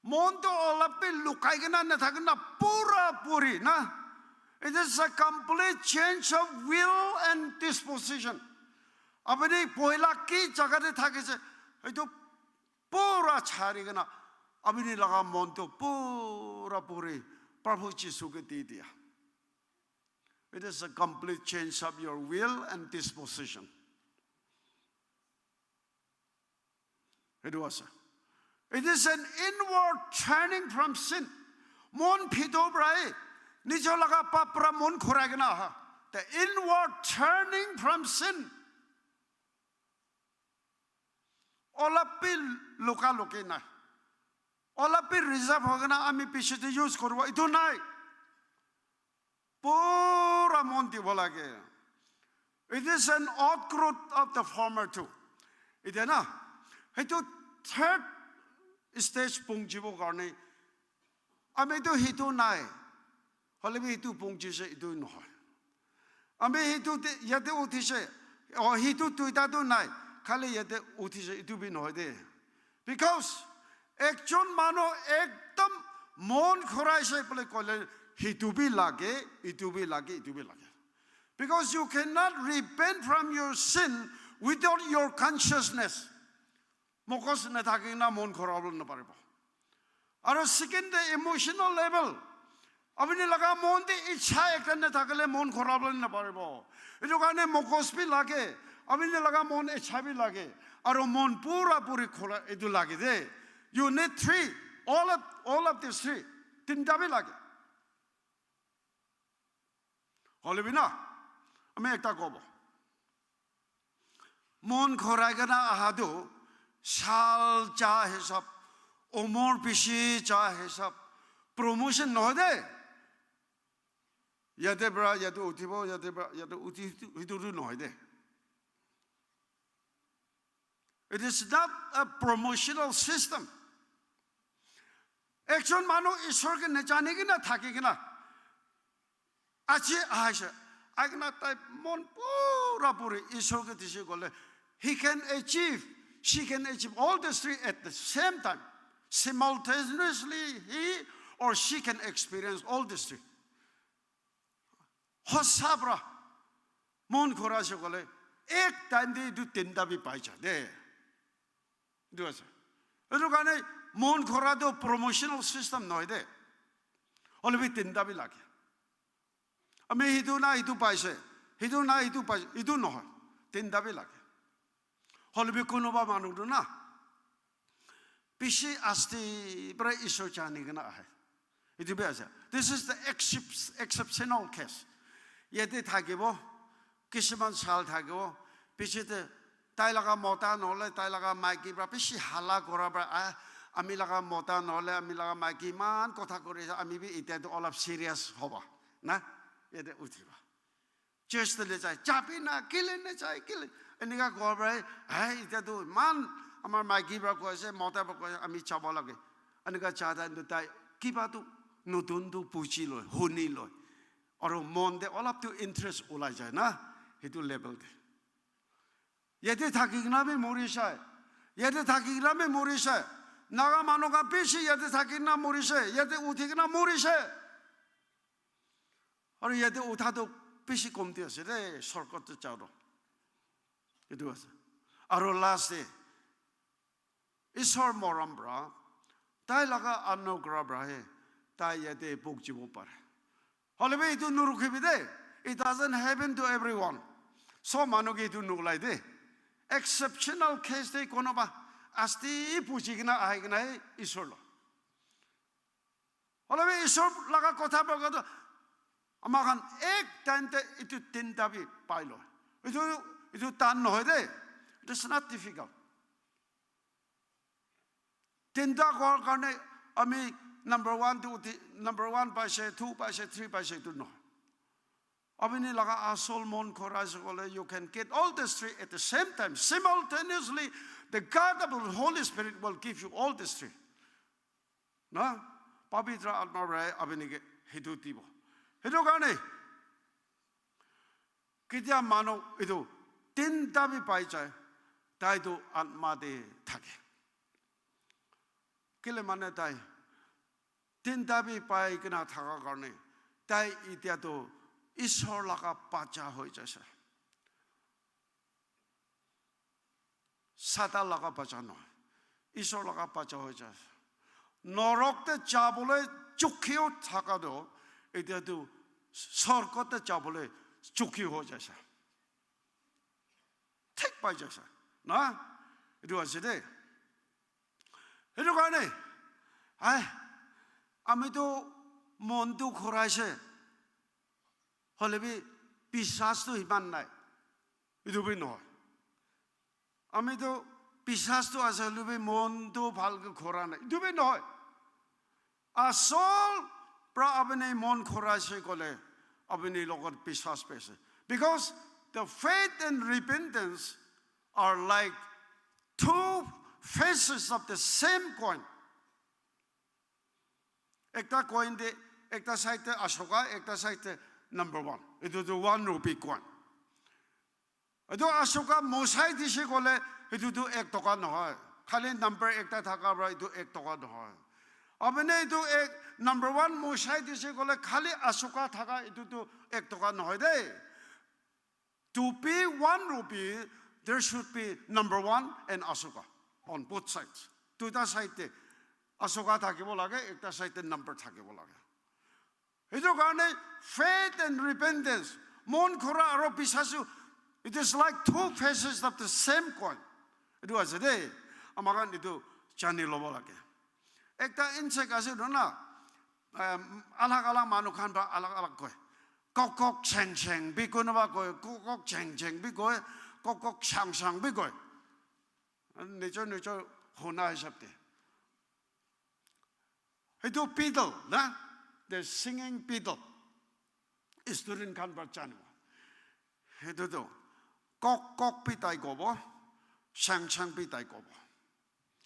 Mon to olap bi lukai kena nathaki na pura puri na. It is a complete change of will and disposition. Apuni poila ki jaga te thakise, itu pura chari kena apuni laga mon to pura puri Prabhu Jisu ke di diya. It is a complete change of your will and disposition. Itu ase. It is an inward turning from sin. Mon bhitor pra, nijor laga pap pra mon khurai kena aha. The inward turning from sin. Olap bi luka luki nai. Olap bi reserve hoi kena ami piche te use koribo. Itu nai. Pura mon dibo lage. It is an outgrowth of the former two. Itu na, itu third stage pungjibo karne, ami itu hitu nai. Hoile bi itu pungjise, itu nohoi. Ami hitu te, yate uthise, oh, hitu tuita tu nai. Khali yate uthise, itu bi nohoi de. Because ekjon manu ekdom mon khoraise bole koile, hitu bi lage, itu bi lage, itu bi lage. Because you cannot repent from your sin without your consciousness. Mogos nathaki na mon khorabo naparibo. Aro second te emotional level. Apuni laga mon te ichha ekta nathakile mon khorabo naparibo. Itu karne mogos bi lage. Apuni laga mon ichha bi lage. Aro mon pura puri khora itu lage de. You need three. All of, all of these three. Tinta bi lage. Hoile bi na, ami ekta kobo. Mon khorai kena aha tu, sal cha hisab, umor bishi cha hisab, promotion nohoi de. Yate pra yate uthibo, yate pra yate uthi, hitu tu nohoi de. It is not a promotional system. Ekjon manu Ishwar ke najani kena thaki kena, aji aise, ahi kena tai mon pura puri Ishwar ke dise koile, he can achieve, she can achieve all these three at the same time. Simultaneously, he or she can experience all these three. Hosa pra mon khora ase koile, ek time te itu tinta bi pai ja de. Itu ase. Itu karne mon khora tu promotional system nohoi de. Hoile bi tinta bi lage. Ami hitu na hitu paise, hitu na hitu paise, itu nohoi. Tinta bi lage. Hoile bi kunuba manu tu na, bishi asti pra Ishwar jani kena ahe. Itu bi ase. This is the excep-, exceptional case. Yate thakibo, kisuman sal thakibo, piche te tai laga mota nohole tai laga maiki pra bishi hala kora pra, ah, ami laga mota nohole ami laga maiki iman kotha kori ase, ami bi itya tu olop serious hoba. Na? Yate uthiba. Church te le jai, chabi na, kile ne jai, kile. Enika koa pra, hai, itya tu iman amar maiki pra koi ase, mota pra koi ase, ami jabo lage. Enika ja time tu tai kiba tu notun tu buji loi, huni loi. Aro mon te olop tu interest ulai jai na, hitu level te. Yate thaki kena bi mori sai. Yate thaki kena bi mori sai. Naga manu khan bishi yate thaki kena mori sai. Yate uthi kena mori sai. Aru yate utha tu bishi komti ase de, shortcut te jao to. Etu ase. Aru last te, Ishwar morom pra, tai laga anugrah pra he, tai yate bhog jibo pare. Hoile bi etu nurukhibi de, it doesn't happen to everyone. Sob manu ke etu nulai de. Exceptional case te konoba asti buji kena ahi kena he Ishwar lo. Hoilebi Ishwar laga kotha para tu ama khan ek time te itu tinta bi pai lo. Itu, itu tan nohoi de. It is not difficult. Tinta kowa karne ami number one tu uthi, number one paise, two paise, three paise, itu nohoi. Apni laga asol mon khora ase koile, you can get all these three at the same time. Simultaneously, the God of the Holy Spirit will give you all these three. Na? Pavitra Atma para apni ke hetu dibo. Hetu karne, ketia manu itu tinta bi pai jai, tai tu atma te thake. Kile mane tai tinta bi pai kena thaka karne, tai itia tu Ishwar laga bacha hoi jaise. Satan laga bacha nohoi. Ishwar laga bacha hoi jaise. Norok te jabole chukhiu thaka tu, itia tu sorgo te jabole chukhi hoi jaise. Thik pai jaise. Na? Itu ase de. Itu karne, ai, ami tu mon tu khoraise. Hoilebi biswas tu iman nai. Itu bi nohoi. Ami tu biswas tu ase, hoilebi mon tu bhalke khora nai. Itu bi nohoi. Asol pra apni mon khora ase koile, apni logot biswas paise. Because the faith and repentance are like two faces of the same coin. Ekta coin te, ekta side te Ashoka, ekta side te number one. Itu tu one rupee coin. Itu Ashoka mosai dise koile, itu tu ek toka nohoi. Khali number ekta thaka para itu ek toka nohoi. Apni itu ek, number one mosai dise koile, khali Ashoka thaka itu tu ek toka nohoi de. To pay one rupee, there should be number one and Ashoka on both sides. Duita side te Ashoka thakibo lage, ekta side te number thakibo lage. Itu karne faith and repentance, mon khora aro biswas, it is like two faces of the same coin. Itu ase de, ama khan itu jani lobo lage. Ekta insect ase no na, um, alag alag manu khan para alag alag koi. Kok kok cheng cheng bi kunuba koi, kok kok cheng cheng bi koi, kok kok chang chang bi koi. Nijor nijor huna hisab te. Itu beetle, na? The singing beetle. Student khan para janibo. Itu tu kok kok bi tai kobo, chang chang bi tai kobo.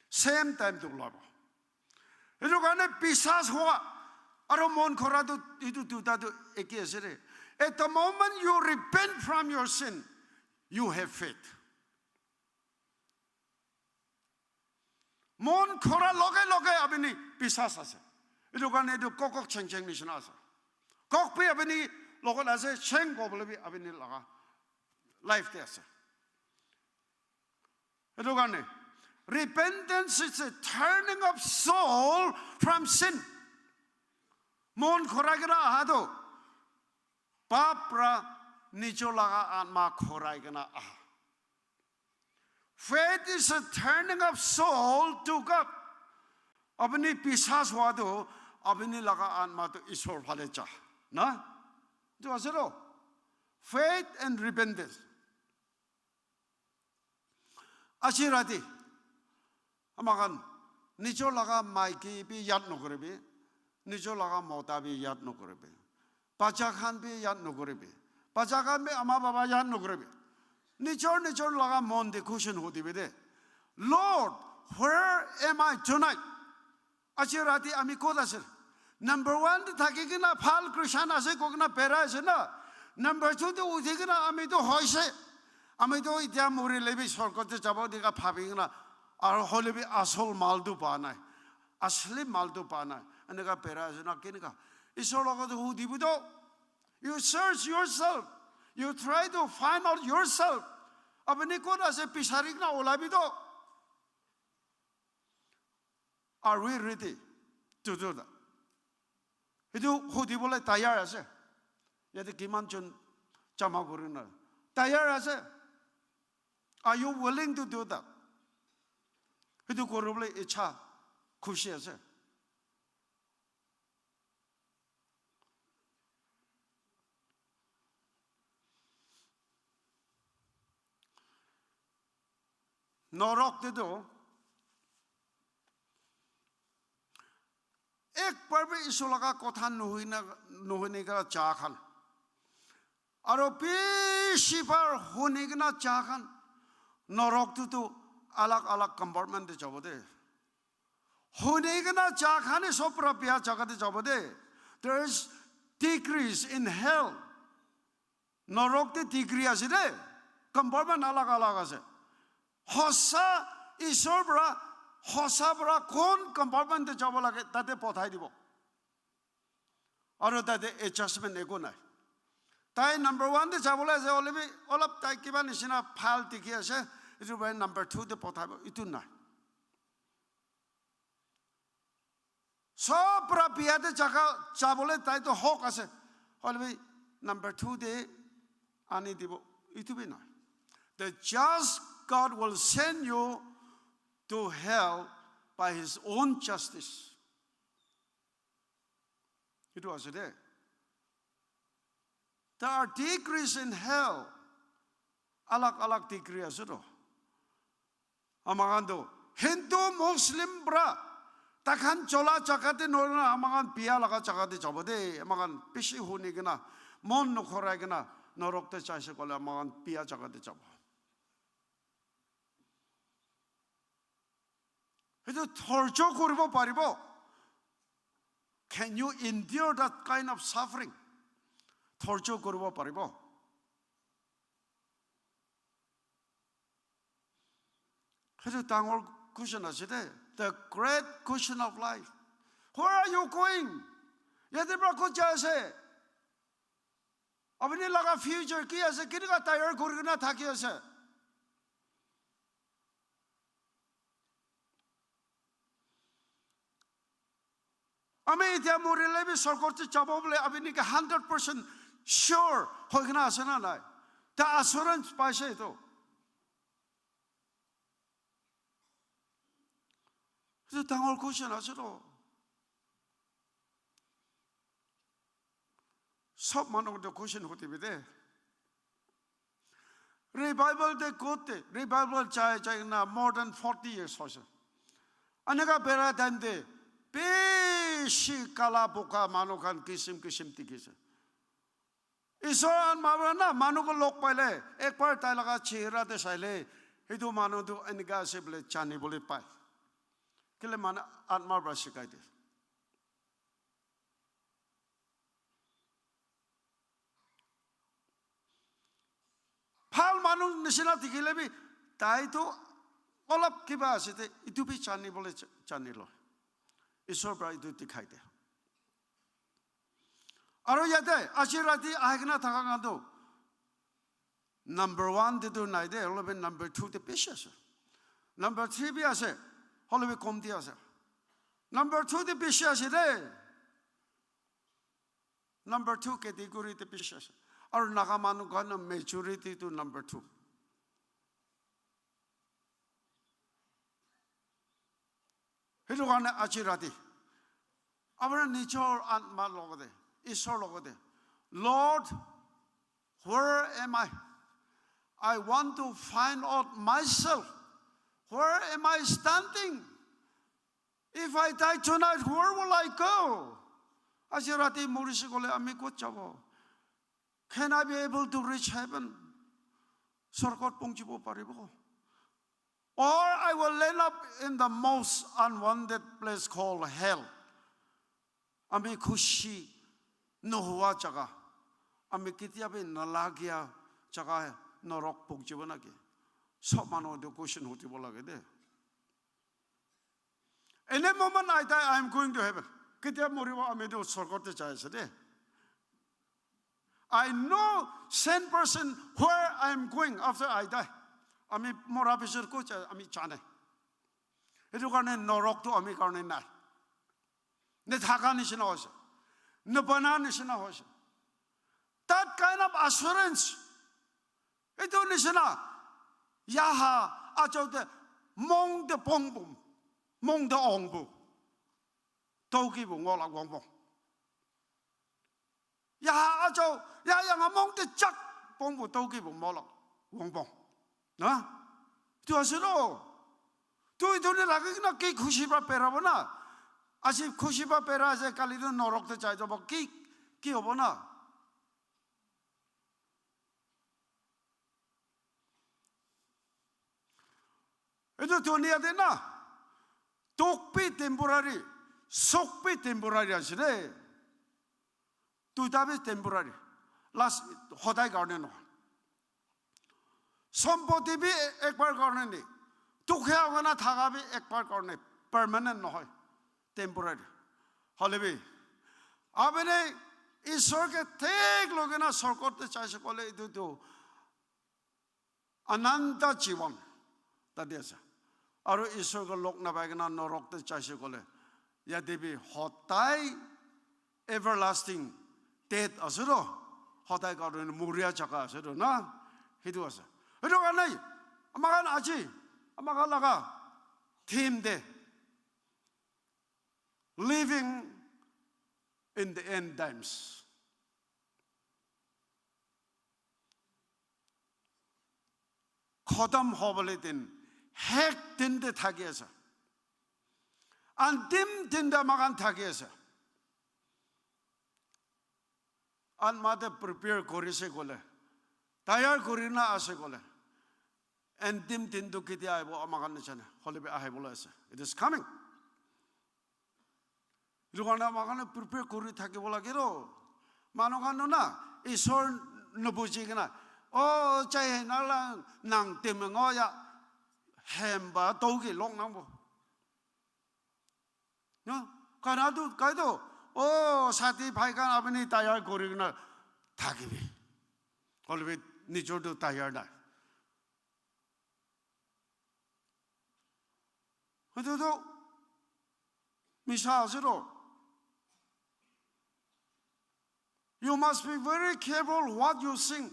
Same time tu ulabo. Itu karne biswas hua aro mon khora tu itu duita tu eke ase de. At the moment you repent from your sin, you have faith. Mon khora loge loge apni biswas ase. Itu karne itu kok kok cheng cheng nishina ase. Kok bi apni logot ase, cheng kobole bi apni laga life te ase. Itu karne, repentance is a turning of soul from sin. Mon khorai kena aha tu, pap pra nijor laga atma khorai kena aha. Faith is a turning of soul to God. Apni biswas hua tu, apni laga atma tu Ishwar phale ja. Na? Itu ase lo. Faith and repentance. Aji rati, ama khan nijor laga maiki bi yad nokoribi, nijor laga mota bi yad nokoribi, bacha khan bi yad nokoribi, bacha khan bi ama baba yad nokoribi. Nijor nijor laga mon te question hudibi de, "Lord, where am I tonight?" Aji rati ami kot ase? Number one te thaki kena bhal Christian ase koi kena berai ase na? Number two te uthi kena ami tu hoise. Ami tu itya muri lebi sorgot te jabo dika bhabi kena, aro hoile bi asol mal tu pa nai. Asli mal tu pa nai. Eneka berai ase na keneka? Isor logot hudibi to. You search yourself. You try to find out yourself. Apni kot ase bisari kena olabi to. Are we ready to do that? Itu hudibole tayar ase. Yate kiman jon jama kori na tayar ase? Are you willing to do that? Itu koribole ichha, khushi ase. Norok te tu ek bar bi Isor laga kotha nuhuna, nuhuni kena ja khan. Aro bishi bar huni kena ja khan. Norok tu tu alag alag compartment te jabo de. Huni kena ja khan hi sob para bia jaga te jabo de. There is degrees in hell. Norok te degree ase de. Compartment alag alag ase. Hosa Isor para, hosa para kon compartment te jabo lage, tate pothai dibo. Aro tate adjustment eko nai. Tai number one te jabole ase, hoile bi olop tai kiba nishina phal dikhi ase, itu bai number two te pothaibo, itu nai. Sob para bia te jaga jabole tai to hok ase, hoile bi number two te ani dibo, itu bi nai. The just God will send you to hell by his own justice. Itu ase de. There are degrees in hell. Alag alag degree ase to. Amakhan to Hindu, Muslim para takhan chola jaga te nohoina amakhan bia laga jaga te jabo de. Amakhan bishi huni kena, mon nokhorai kena norok te jaise koile amakhan bia jaga te jabo. Etu dhorjo koribo paribo? Can you endure that kind of suffering? Dhorjo koribo paribo? Etu dangor question ase de. The great question of life. Where are you going? Yate para kot jai ase? Apuni laga future ki ase? Kineka tayar kori kena thaki ase? Ami etia morile bi sorgot te jabo bole apuni ke hundred percent sure hoi kena ase na nai? Ta assurance paise etu? Etu dangor question ase to. Sob manu te question hudi bi de. Revival te kot te, revival jai jai na more than forty years hoise. Aneka bera time te bishi kala boga manu khan kisim kisim dikhi ase. Isor atma para na manu ko log paile, ek bar tai laga chehra te saile, etu manu tu eneka ase bole jani bole pai. Kile mane atma para sikai de. Bhal manu nishina dikhile bi, tai tu olop kiba ase de, itu bi jani bole ch-, jani lo. Isor para itu dikhai de. Aro yate aji rati ahi kena thaka khan tu number one te tu nai de, hoile bi number two te bishi ase. Number three bi ase, hoile bi komti ase. Number two te bishi ase de. Number two category te bishi ase. Aru Naga manu khan majority tu number two. সেইটো কাৰণে আজি ৰাতি আপোনাৰ নিজৰ আত্মাৰ লগতে, ঈশ্বৰৰ লগতে, Lord, where am I? I want to find out myself. Where am I standing? If I die tonight, where will I go? আজি ৰাতি মৰিছে গ'লে আমি ক'ত যাব? Can I be able to reach heaven? স্বৰ্গত পहुঁচিব পাৰিব? Or I will end up in the most unwanted place called hell. আমি খুচি নোহোৱা জেগা, আমি কেতিয়াবা নালাগীয়া জেগা নৰক পহুঁচিব নেকি? চব মানুহ এইটো কুৱেশ্যন সুধিব লাগে দেই। Any moment I die, I am going to heaven. কেতিয়া মৰিব আমি এইটো স্বৰ্গতে যাই আছে দেই। I know same person where I am going after I die. আমি মৰাৰ পিছত ক'ত যায় আমি জানে। সেইটো কাৰণে নৰকটো আমি কাৰণে নাই। নেথাকা নিচিনা হৈছে, নবনা নিচিনা হৈছে। That kind of assurance. এইটো নিচিনা, yaha achaute mong de pongpum, mong de ongpu, tokipu ngolak wongpong. Yaha achau, ya yang mong de chak pongpu tokipu molak wongpong. Na? Etu ase no? Tu etu ni lagi kena ki khushi pa perabo na? Aji khushi pa pera ase, kali tu norok te jai jabo. Ki, ki hobo na? Etu dunia te na, dukh bi temporary, sukh bi temporary ase de. Duita bi temporary. Last, hodai karne nohoi. Sompoti bi ekbar karne ni. Dukhiya hoina thaka bi ekbar karne. Permanent nohoi. Temporary. Hoile bi, apni Isor ke thik loi kena sorgot te jaise koile etu tu ananta jivan tate ase. Aru Isor ke log napai kena norok te jaise koile, yate bi hodai everlasting death ase to, hodai karone muria jaga ase to na, hitu ase. Hitu karne ama khan aji, ama khan laga theme te, living in the end times. Khotom hobole din, hek din te thaki ase. Antim din te ama khan thaki ase. Alma te prepare korise koile, tayar kori na ase koile, antim din tu ketia ahibo ama khan najane, hoile bi ahibole ase. It is coming. Etu karne ama khan prepare kori thakibo lage ro. Manu khan tu na, Isor nubuji kena, "Oh, chai hai na la nang temengo ya hemba togi lok nang bo." No? Kana tu kai to, "Oh, sati bhai khan apni tayar kori kena thakibi." Hoile bi nijor tu tayar nai. Etu tu misa ase to. You must be very careful what you sing.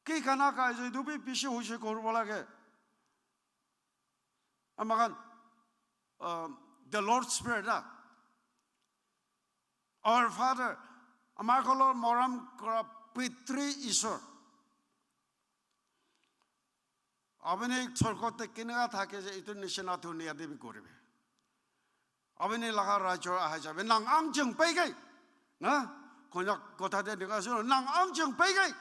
Ki gana gai ase, etu bi bishi hoishe koribo lage. Ama khan, um, the Lord's Prayer na. Our Father, ama khan lok morom kora pitri Isor. Apni sorgot te keneka thake je, etu nishina dunia te bi koribe. Apni laga rajyo ahai jabe, nang ang jeng pei gai. Na? Konyak kotha te dikha ase, nang ang jeng pei gai.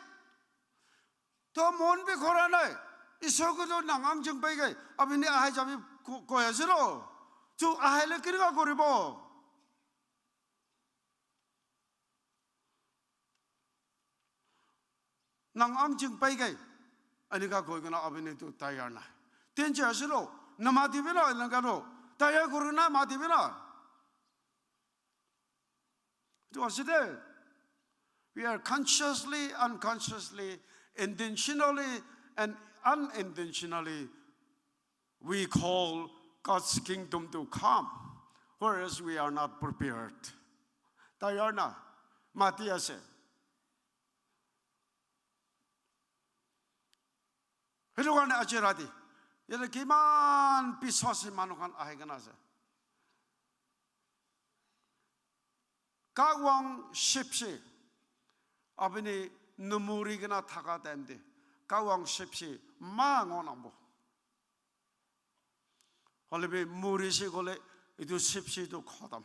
To mon bi khora nai. Isor ko to nang ang jeng pei gai. Apni ahai jabe ko-, koi ase no. Tu ahai le keneka koribo. Nang ang jeng pai gai. Anika koi kena apni tu tayar nai. Tenche ase lo, namati bina anika lo. Tayar kori na mati bina. Tu ase de. We are consciously, unconsciously, intentionally, and unintentionally we call God's kingdom to come, whereas we are not prepared. Tayar na, mati ase. Hitu karne aji rati, yate kiman biswasi manu khan ahi kena ase. Kawang shipsi, apni numuri kena thaka time te, kawang shipsi ma ngo nambo. Hoile bi muri se kole, etu shipsi tu khotom.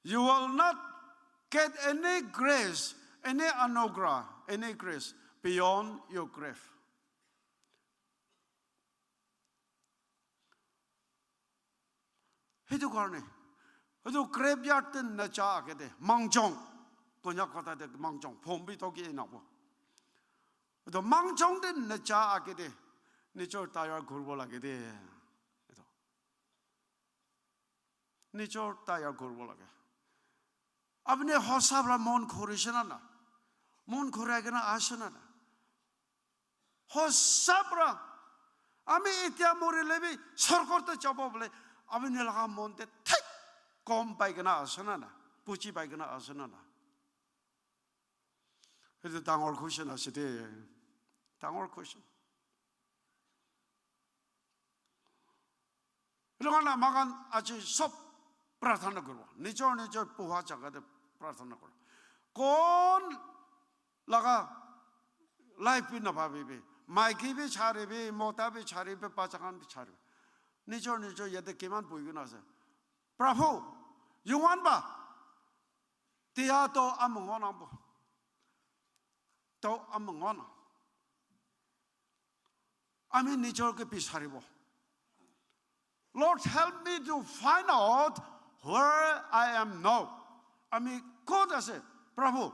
You will not get any grace, any anugrah, any grace beyond your grave. Hitu karne, hitu graveyard te naja age de, mangjong, Konyak kotha te mangjong, phombi toki e nabo. Hitu mangjong te naja age de, nijor tayar koribo lage de. Hitu. Nijor tayar koribo lage. Apni hosa para mon korise na na? Mon korai kena ase na na? Hosa para. Ami etia morile bi sorgot te jabo bole apni laga mon te thik gom pai kena ase na na? Buji pai kena ase na na? Etu dangor question ase de. Dangor question. Etu karne ama khan aji sob prarthana koribo. Nijor nijor boha jaga te prarthana koribo. Kon laga Life bi nabhabibi. Maiki bi charibi, mota bi charibi, bacha khan bi charibi. Nijor nijor yate kiman bohi kena ase. Prabhu, yongan ba. Tia to amongona bo. To amongona. Ami nijor ke bisaribo. Lord, help me to find out where I am now. Ami kot ase, Prabhu,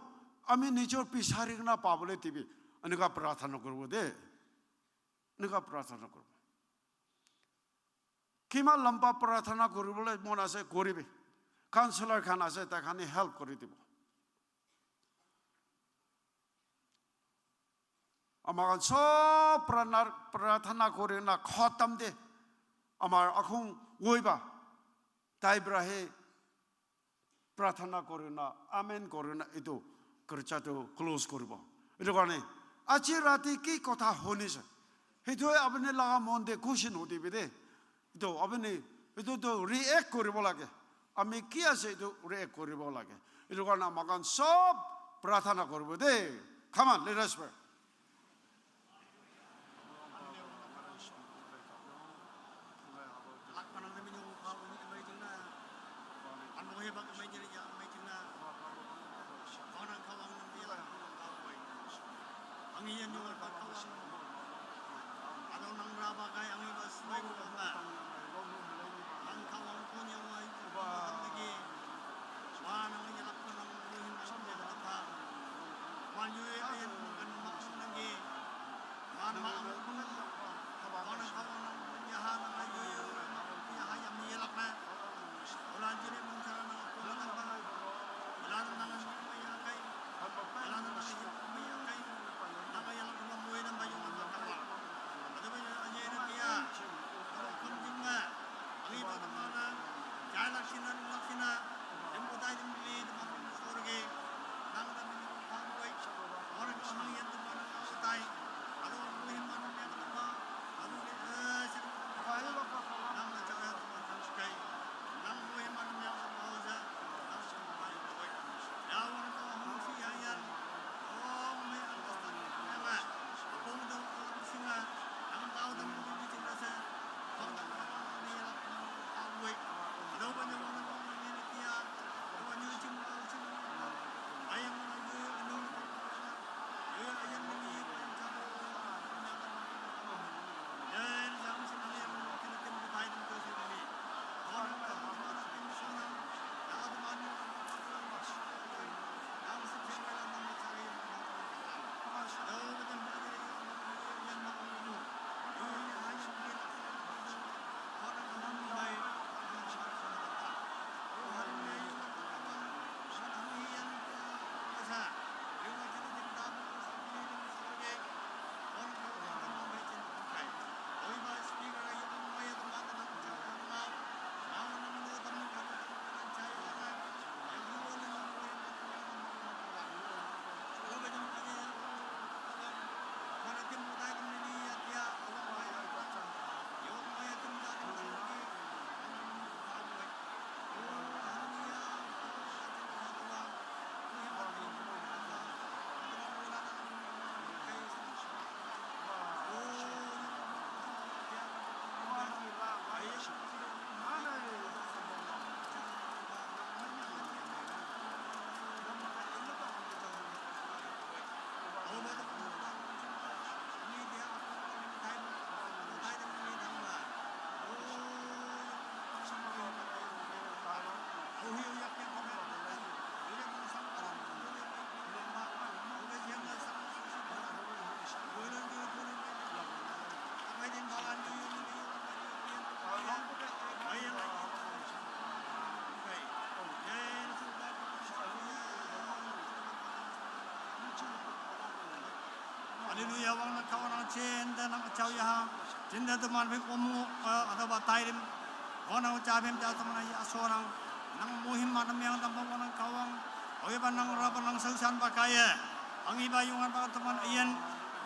ami nijor bisari kena pabole dibi. Eneka prarthana koribo de. Eneka prarthana koribo. Kiman lamba prarthana koribole mon ase, koribi. Counselor khan ase, tai khan help kori dibo. Ama khan sob prana-, prarthana kori na khatam de. Amar akhung woiba. Tai brahe prarthana kori na, amen kori na, itu kirja tu close koribo. Itu karne, aji rati ki kotha honise. Itu apni laga mon de khushi nodibi de. Itu apni, itu tu react koribo lage. Ami ki ase itu react koribo lage. Itu karne ama khan sob prarthana koribo de. Come on, let us pray. Hallelujah, wang na kawa na chen da na chao ya ha. Chen da da man bi ko mu, eh, ada ba tai rim. Wang na cha bem cha sa na ya so na. Nang muhim ma na myang da ba wang na kawang. Oi ba nang ra ba nang sau san ba ka ye. Ang i ba yung an ba ta man ayan.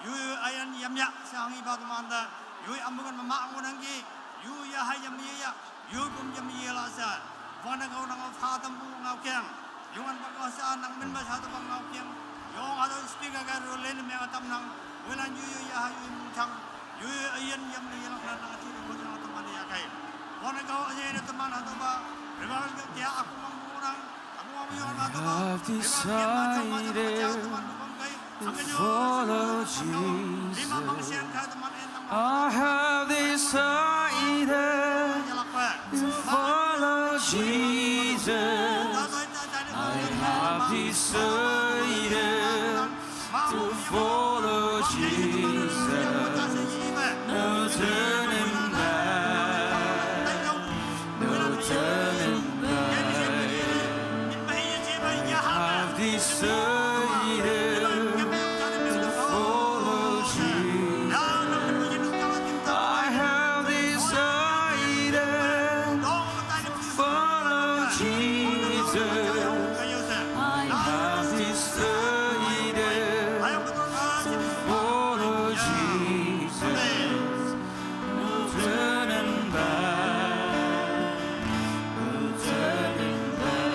Yu ayan yam ya sa ang i ba ta man da. Yu am bu kan ma ma ang nang ki. Yu ya ha yam ye ya. Yu kum yam ye la sa. Wang na kawang nang fa tam bu ngau kyang. Yung an ba ka sa nang min ba sa ta ba ngau kyang. Yong ado speaker ka ro len me atam nang, welan yu yu ya ha yu mu thang, yu yu ayan yam yu yalak na na ati ko jang atam ani ya kai. Wana ka ayan atam na to ba, revival ka kya aku mang mo rang, aku mang yo na to ba, revival ka ma jang ma jang atam na ko kai, to follow Jesus. I have decided to follow Jesus. I have decided to follow Jesus. No turning back. No turning back. I've decided to follow Jesus. I have decided to follow Jesus. I have decided to follow Jesus. No turning back, no turning back.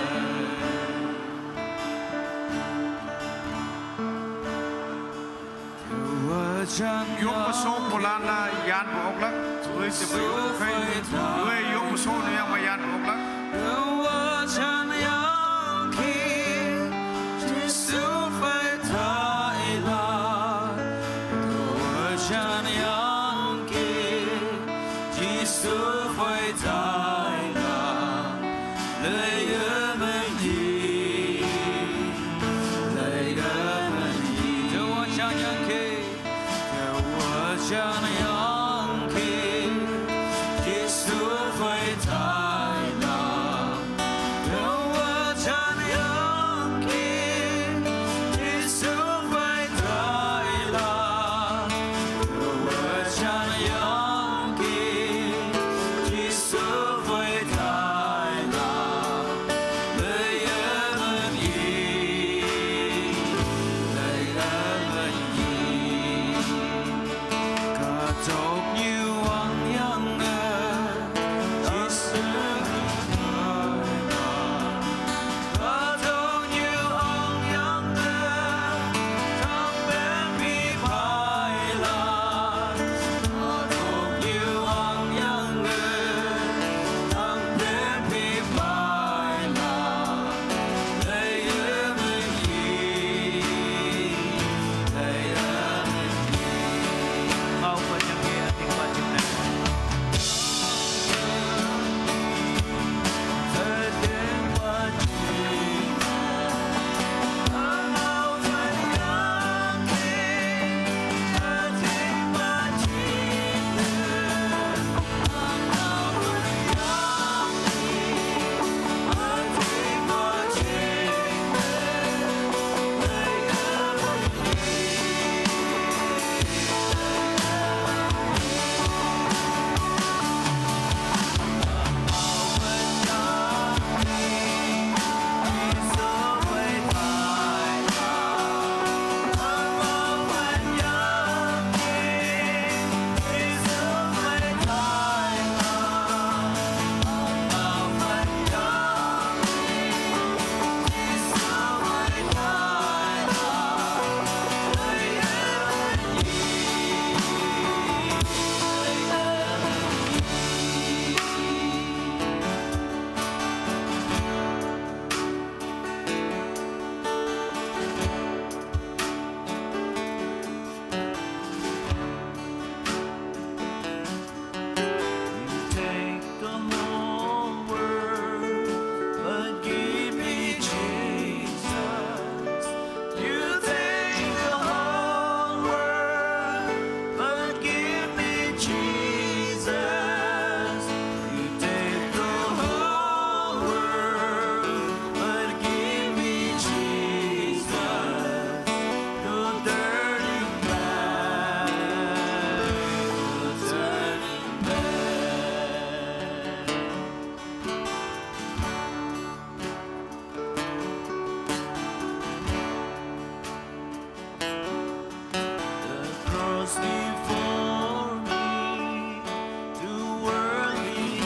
Yom paso polana yan oklak, oi te bai okai, oi yom paso no yang ma yan oklak.